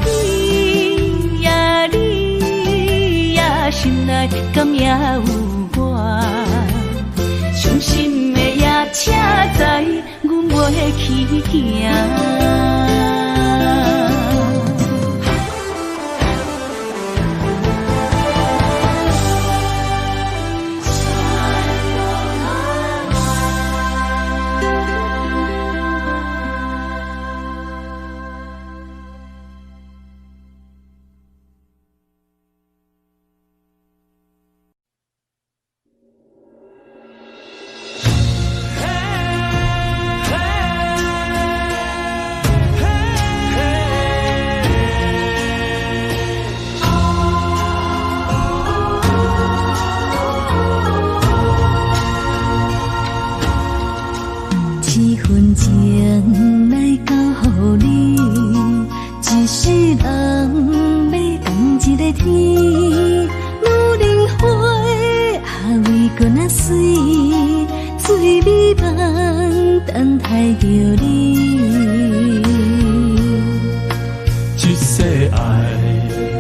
你呀你呀，心內敢猶有我？傷心的夜車載，阮袂去行。七分情來交予你，一世人欲仝一个天。女人花也未阁那水，最美梦等待著你。这世爱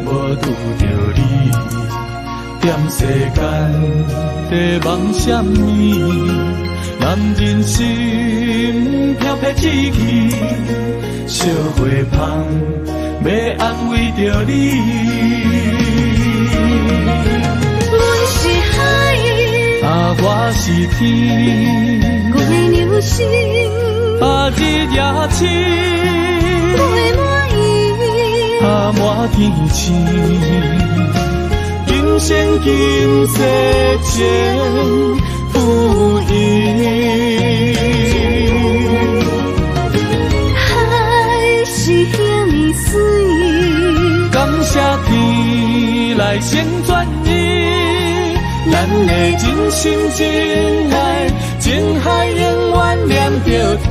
无拄著你，踮世间在梦啥物？男人心飘飘志气，烧花香欲安慰著你。阮是海，啊，我是天，月娘心，啊，日夜星，月满意，啊，满天星，今生今世情付伊。海是遐呢水，感謝天來成全伊，咱的真心真愛，情海永遠連著天。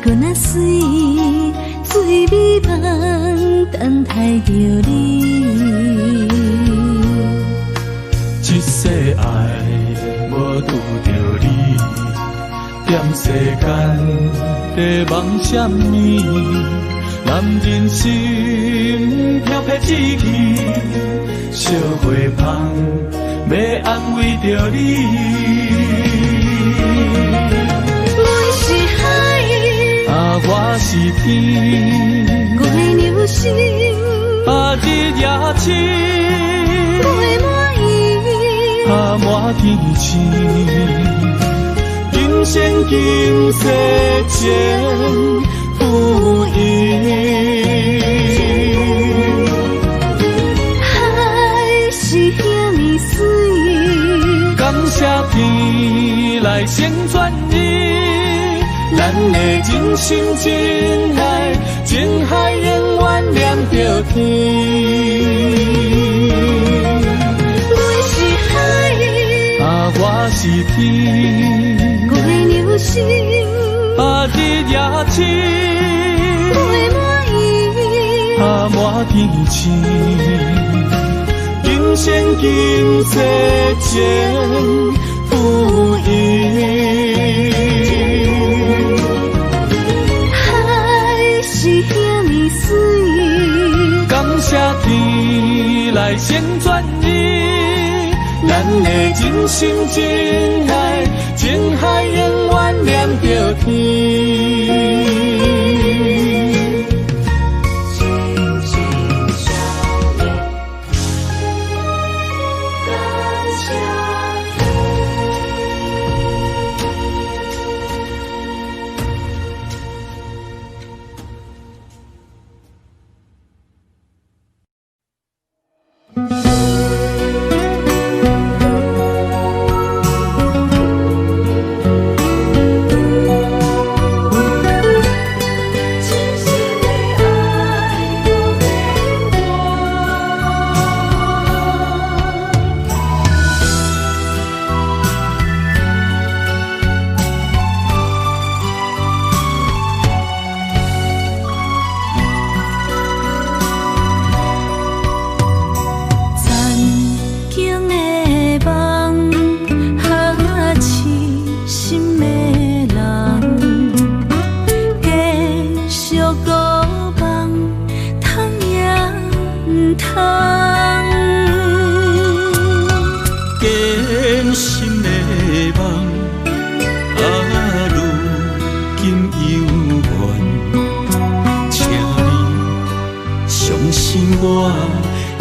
裙仔媠，醉美梦等待著你。这世爱无拄著你，踮世间在梦啥物？男人心飘飘志气，烧花香欲安慰著你。阮是海，啊，我是天，月娘心，啊，日夜星，袂满意，啊，满天星，今生今世情不移。海是遐呢媠，感谢天来成全你，咱的真心真爱，情海永远连著天。阮是海，啊，我是天，月娘心，啊，日夜星，袂满意，啊，满天星，今生今世情不移。海是遐呢媠，感谢天来成全你，咱的真心真爱，情海永远连著天。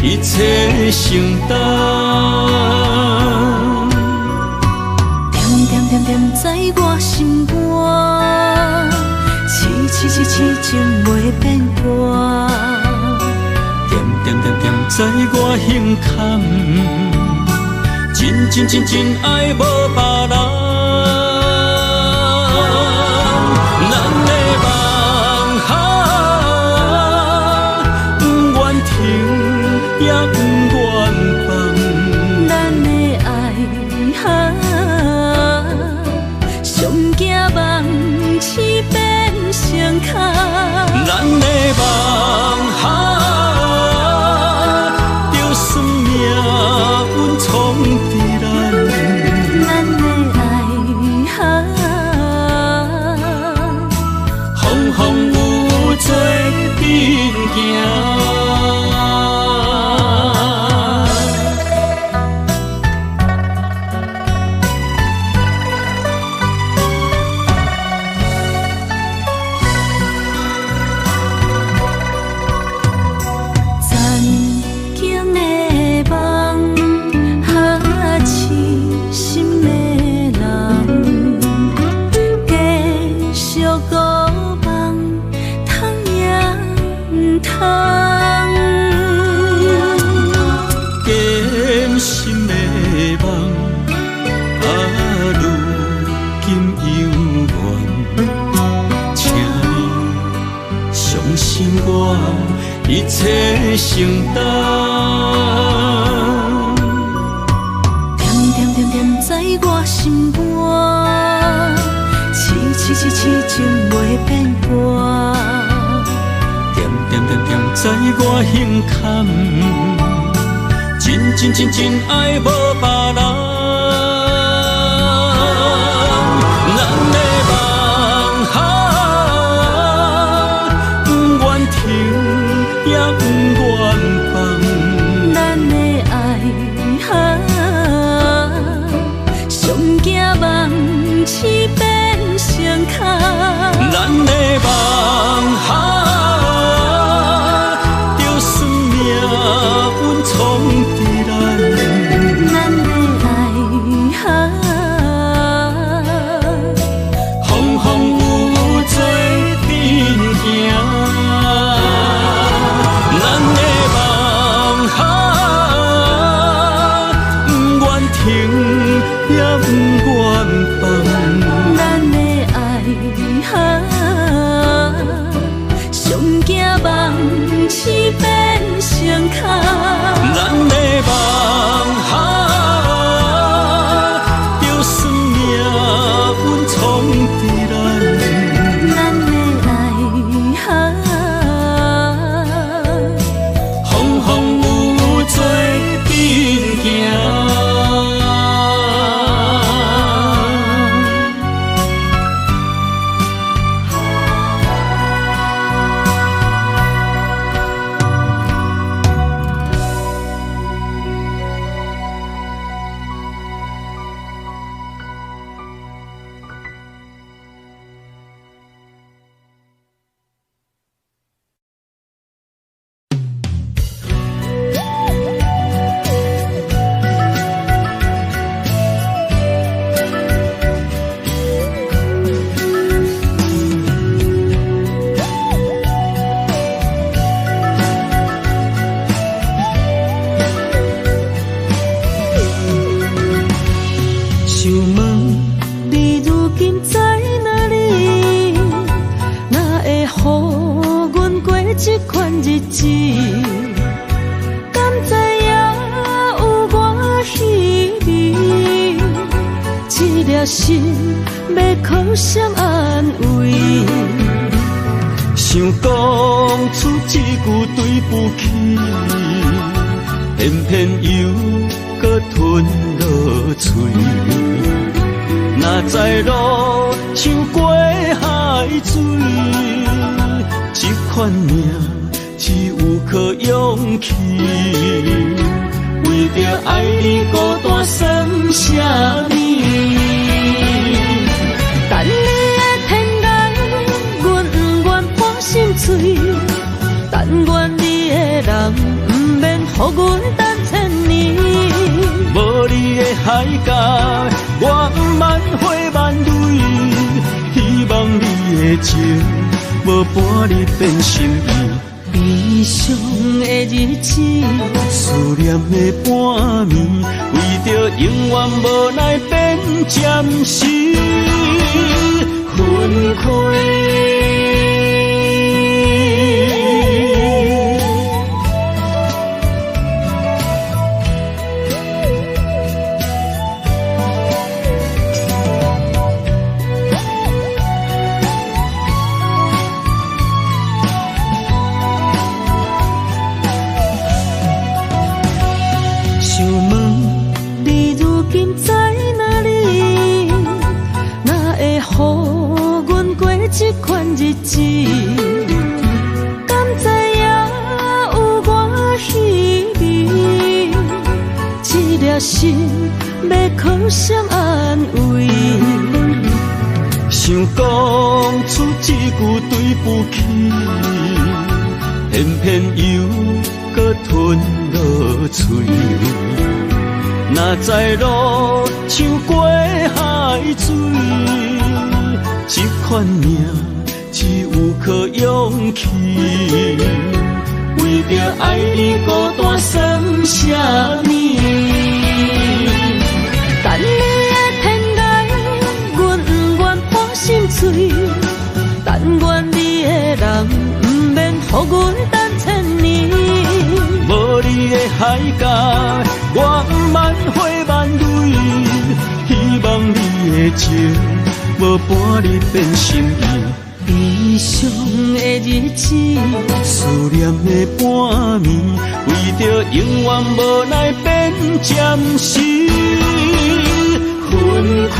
一切承担，恬恬恬恬在我心肝，痴痴痴痴情袂变卦，恬恬恬恬在我胸坎，真真真真爱无别人。咱的梦哈，不愿停也不愿放，咱的爱哈，上惊梦醒变成空。咱的梦哈，就算命运创治咱，咱的爱哈，风风雨雨做阵行。一切承担，恬恬恬恬在我心肝，痴痴痴痴痴情袂變卦。恬恬恬恬在我胸坎，真真真真愛無別人。咱的夢啊，不願停也不願放。咱的愛啊，上驚夢醒變成空。咱的夢啊，就算命運創佇咱。咱的愛啊，風風雨雨做陣行。咱的夢啊，不願停也不願放。咱的愛啊，上驚夢醒變成空。咱的夢啊，就算命運創佇咱。咱的愛啊，風風雨雨做陣行。想問你如今在哪裡？哪會予阮過這款日子？敢知影有我稀微？這粒心欲靠誰安慰？想講出這句對不起，偏偏又閣吞落喙。哪知路像過海水，這款命只有靠勇氣。為著愛你孤單算啥物？等你的天涯，阮不願破心碎。但願你的人毋免予阮等千年。無你的海角，我毋茫花萬蕊。希望你的情無半日變心意。悲傷的日子，思念的半暝，為著永遠無奈變暫時分開。想問你如今在哪裡？哪會予阮過這款日子？敢知影有我稀微？這粒心欲靠誰安慰？想講出這句對不起，偏偏又閣吞落喙。哪知路像過海水，這款命只有靠勇氣。為著愛你孤單算啥物？等你的天涯，阮不願破心碎。但願你的人毋免予阮等千年。無你的海角，我毋茫花萬蕊。希望你的情無無半日變心意。悲傷的日子，思念的半暝，為著永遠無奈變暫時分開。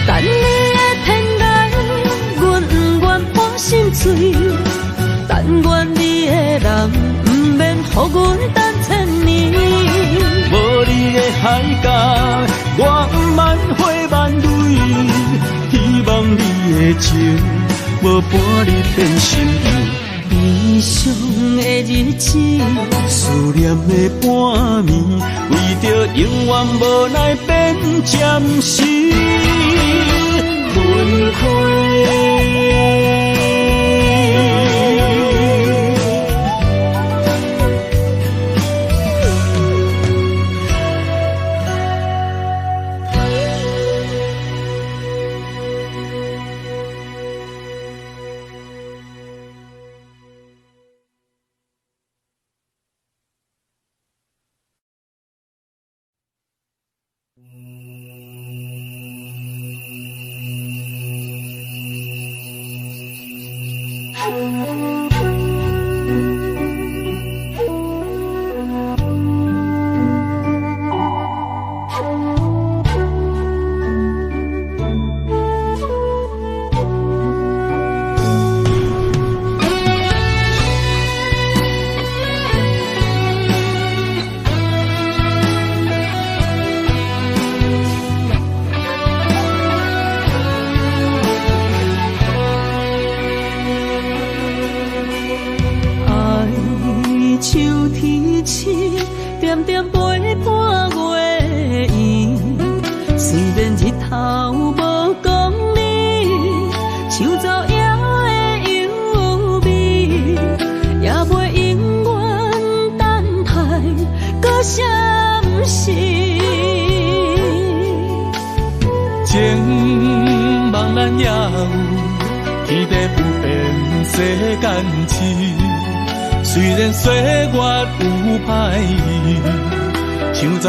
等你的天來，阮不願破心碎；但願你的人，毋免予阮等千年。無你的海角，我毋茫花萬蕊。希望你的情，無半日變心意。悲傷的日子，思念的半暝，為著永遠無奈變暫時分開。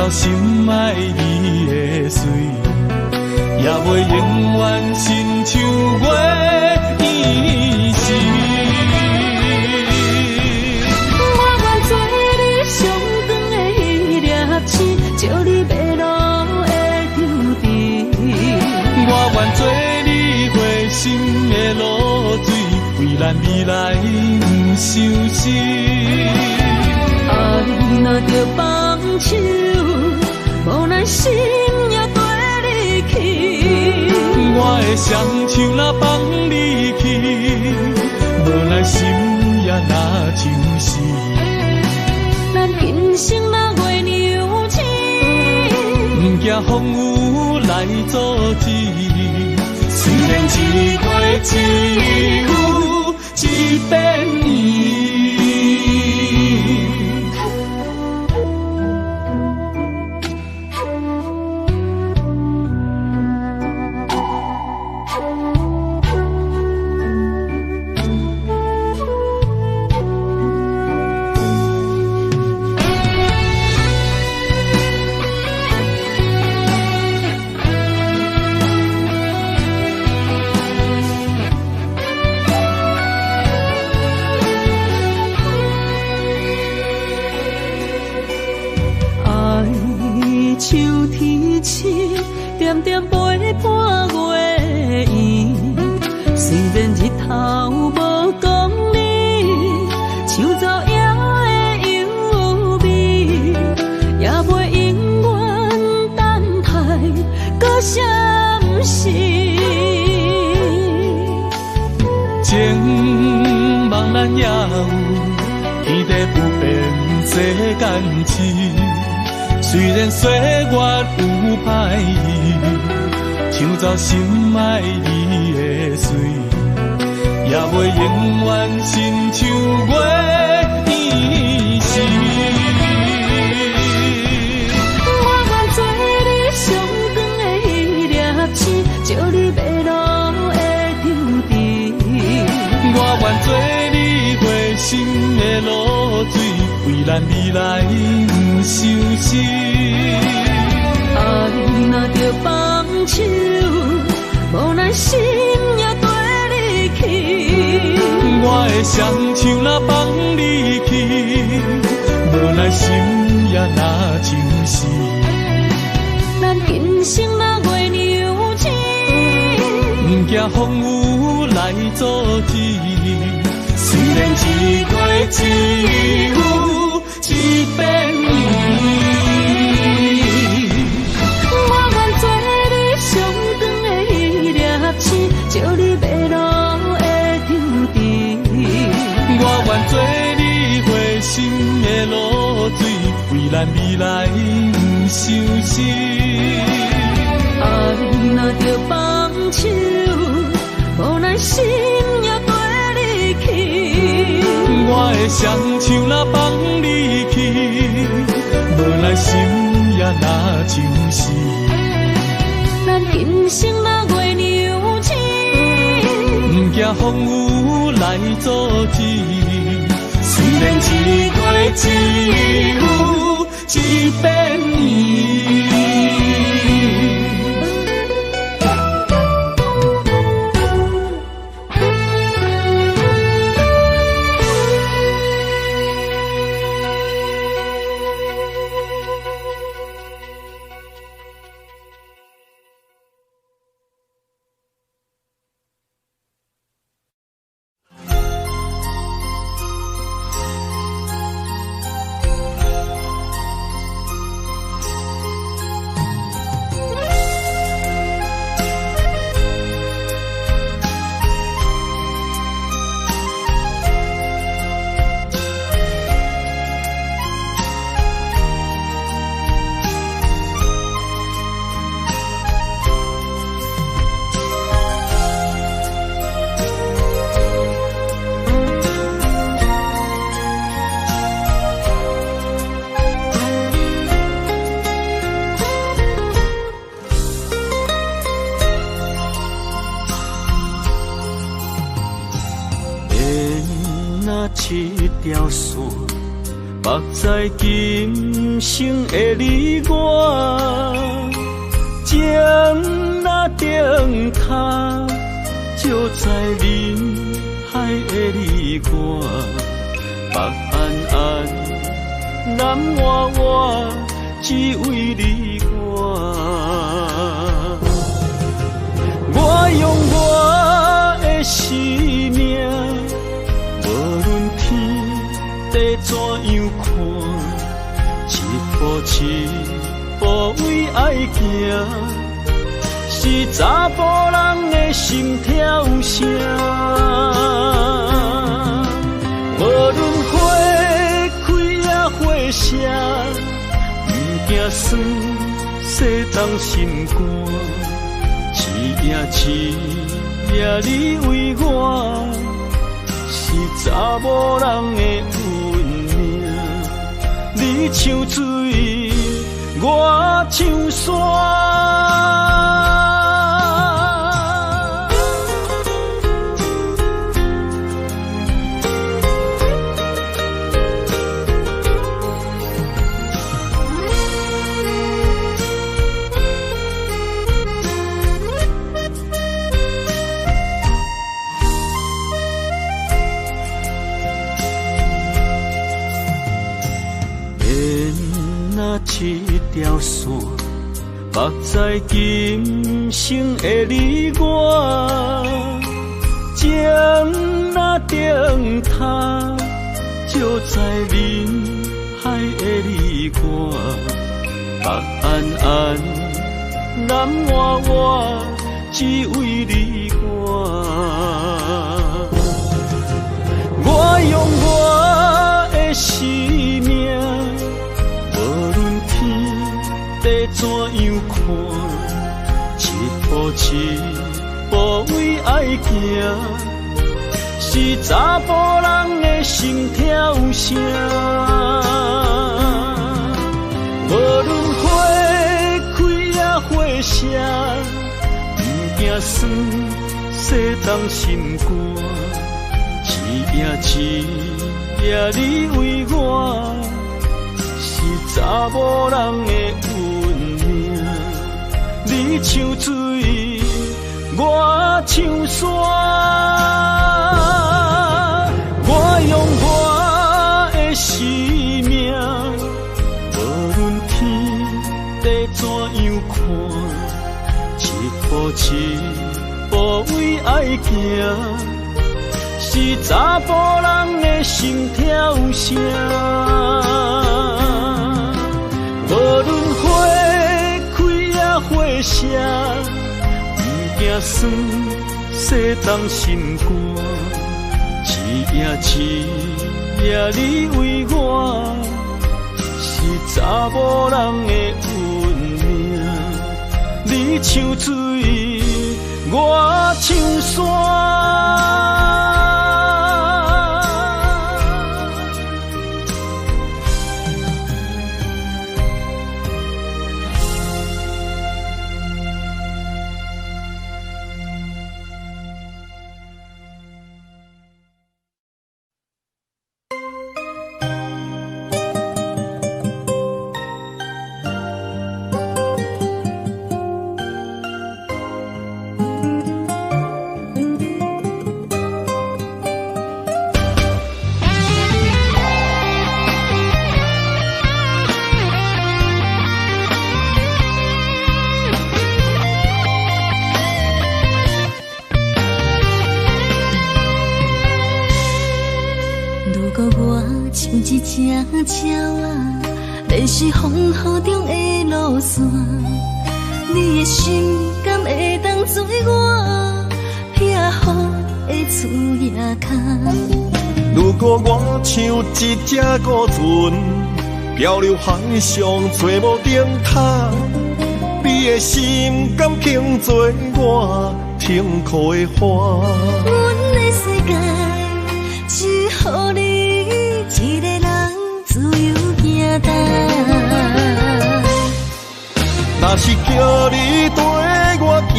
心愛你的水，也袂永遠親像月圓時。我願做你上長的彼粒星，照你迷路的抽屜。我願做你花心的露水，為咱未來不相思。愛若著放手，無奈心也綴你去。我的双手若放你去，無奈心也若相思。咱今生若月娘亲，不惊风雨来阻止。虽然一过只有一遍圆。点点陪伴月圆，虽然日头无光明，像走影的幽微，也袂永远等待搁相思。情梦咱也有，天地不变世间事。虽然岁月有歹意，抢走心爱你的水，也袂永远亲像月圆时。我愿做你上长的彼粒星，照你迷路的抽屜。我愿做你花心的露水，为咱未来不相思。若著放手，無奈心也綴你去。我的雙手若放你去，無奈心也若像是。咱今生若月娘亲，毋惊风雨来阻止。虽然一过只有一遍圆。我愿做你上长的彼粒星，照你迷路的乡镇。我愿做你回心的露水，为咱未来毋相思。爱若著放手，無奈心也綴你去。我的雙手若放你去，無奈心也若像是。咱今生若月娘亲，毋惊风雨来阻止。虽然一过只有一遍圆。条线，缚在今生的你我，情若灯塔，照在人海的你我，北安安，南活活，只为你我。我用我的生命，无论天地怎样看，一步一步为爱行，是查埔人的心跳声。无论花开抑花谢，毋惊酸，世东心肝。一夜一夜你为我，是查某人的运命。你像水，我像山。一条线，缚在今生的你我，情若灯塔，照在人海的你我，北安安，南活活，只为你我。我用我的生命，无论天地怎样看，一步一步为爱行，是查埔人的心跳声。无论花开抑花谢，毋惊酸，世东心肝。一夜一夜你为我，是查某人的运命。你像水，我像山。我用我的生命，无论天地怎样看，一步一步为爱行，是查埔人的心跳声。无论花开抑花谢，毋惊酸，世东心肝。一夜一夜你为我，是查某人的运命。你像水，我像山。一只鸟仔，迷失风雨中的路线，你的心敢会当做我避雨的厝仔跤？如果我像一只孤船，漂流海上找无灯塔，你的心敢肯做我停靠的岸？阮的世界只予你一个人自由行动。若是叫你缀我行，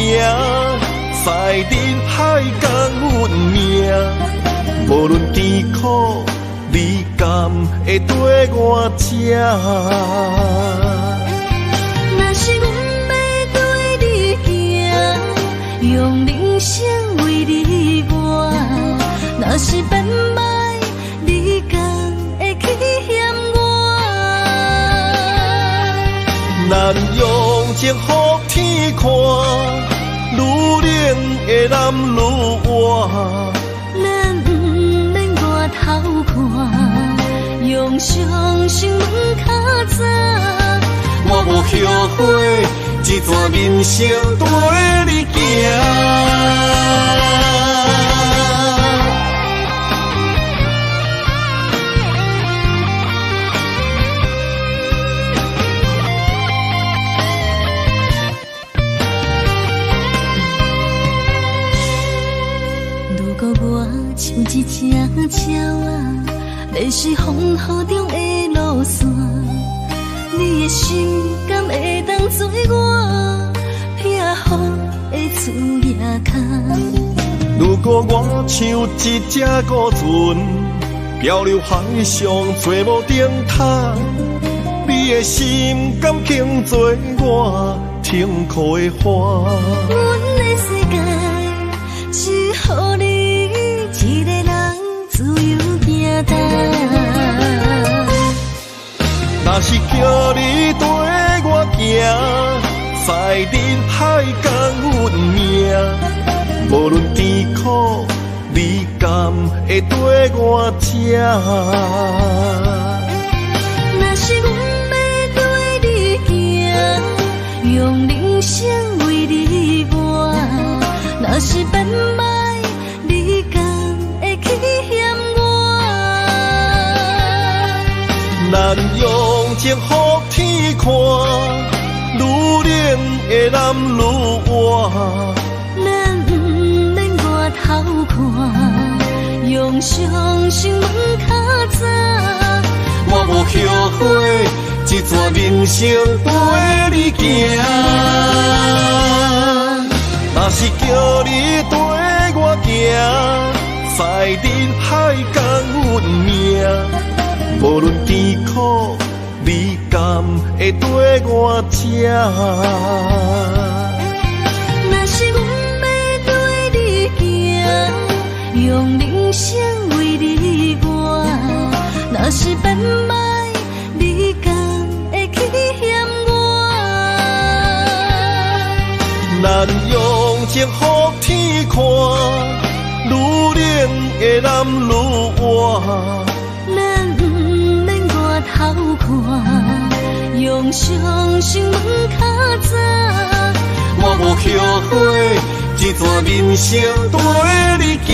驶入海角阮命，无论甜苦，你敢会缀我这？若是阮欲缀你行，用人生为你活；若是变歹，你敢会去嫌我？咱用情予天看，愈冷的男愈活。咱毋免外头看，用相信问较早。我无后悔，这段人生缀你行。如果我像一只鸟仔，迷失风雨中的路线，你的心敢会当做我避雨的厝仔跤？如果我像一只孤船，漂流海上找无灯塔，你的心敢肯做我停靠的岸？阮的世界只予你一个人自由行动。若是叫你缀我行，驶入海角阮命，无论甜苦，你敢会缀我这？若是阮欲缀你行，用人生为你活；若是变歹，你敢会去嫌我？咱用情予天看，愈冷的男愈活。咱毋免外头看，用相信问较早。我无后悔，这段人生缀你行。若是叫你缀我行，驶入海角阮命，无论甜苦，你敢会缀我这？情予天看，愈冷的男愈活。咱毋免回頭看，用相信問較早。我無後悔，這段人生綴你行。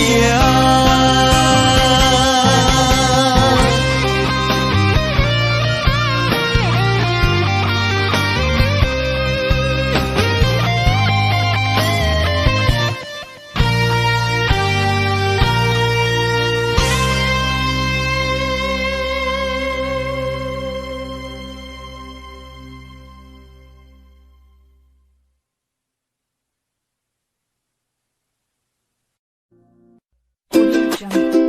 Audio Jungle.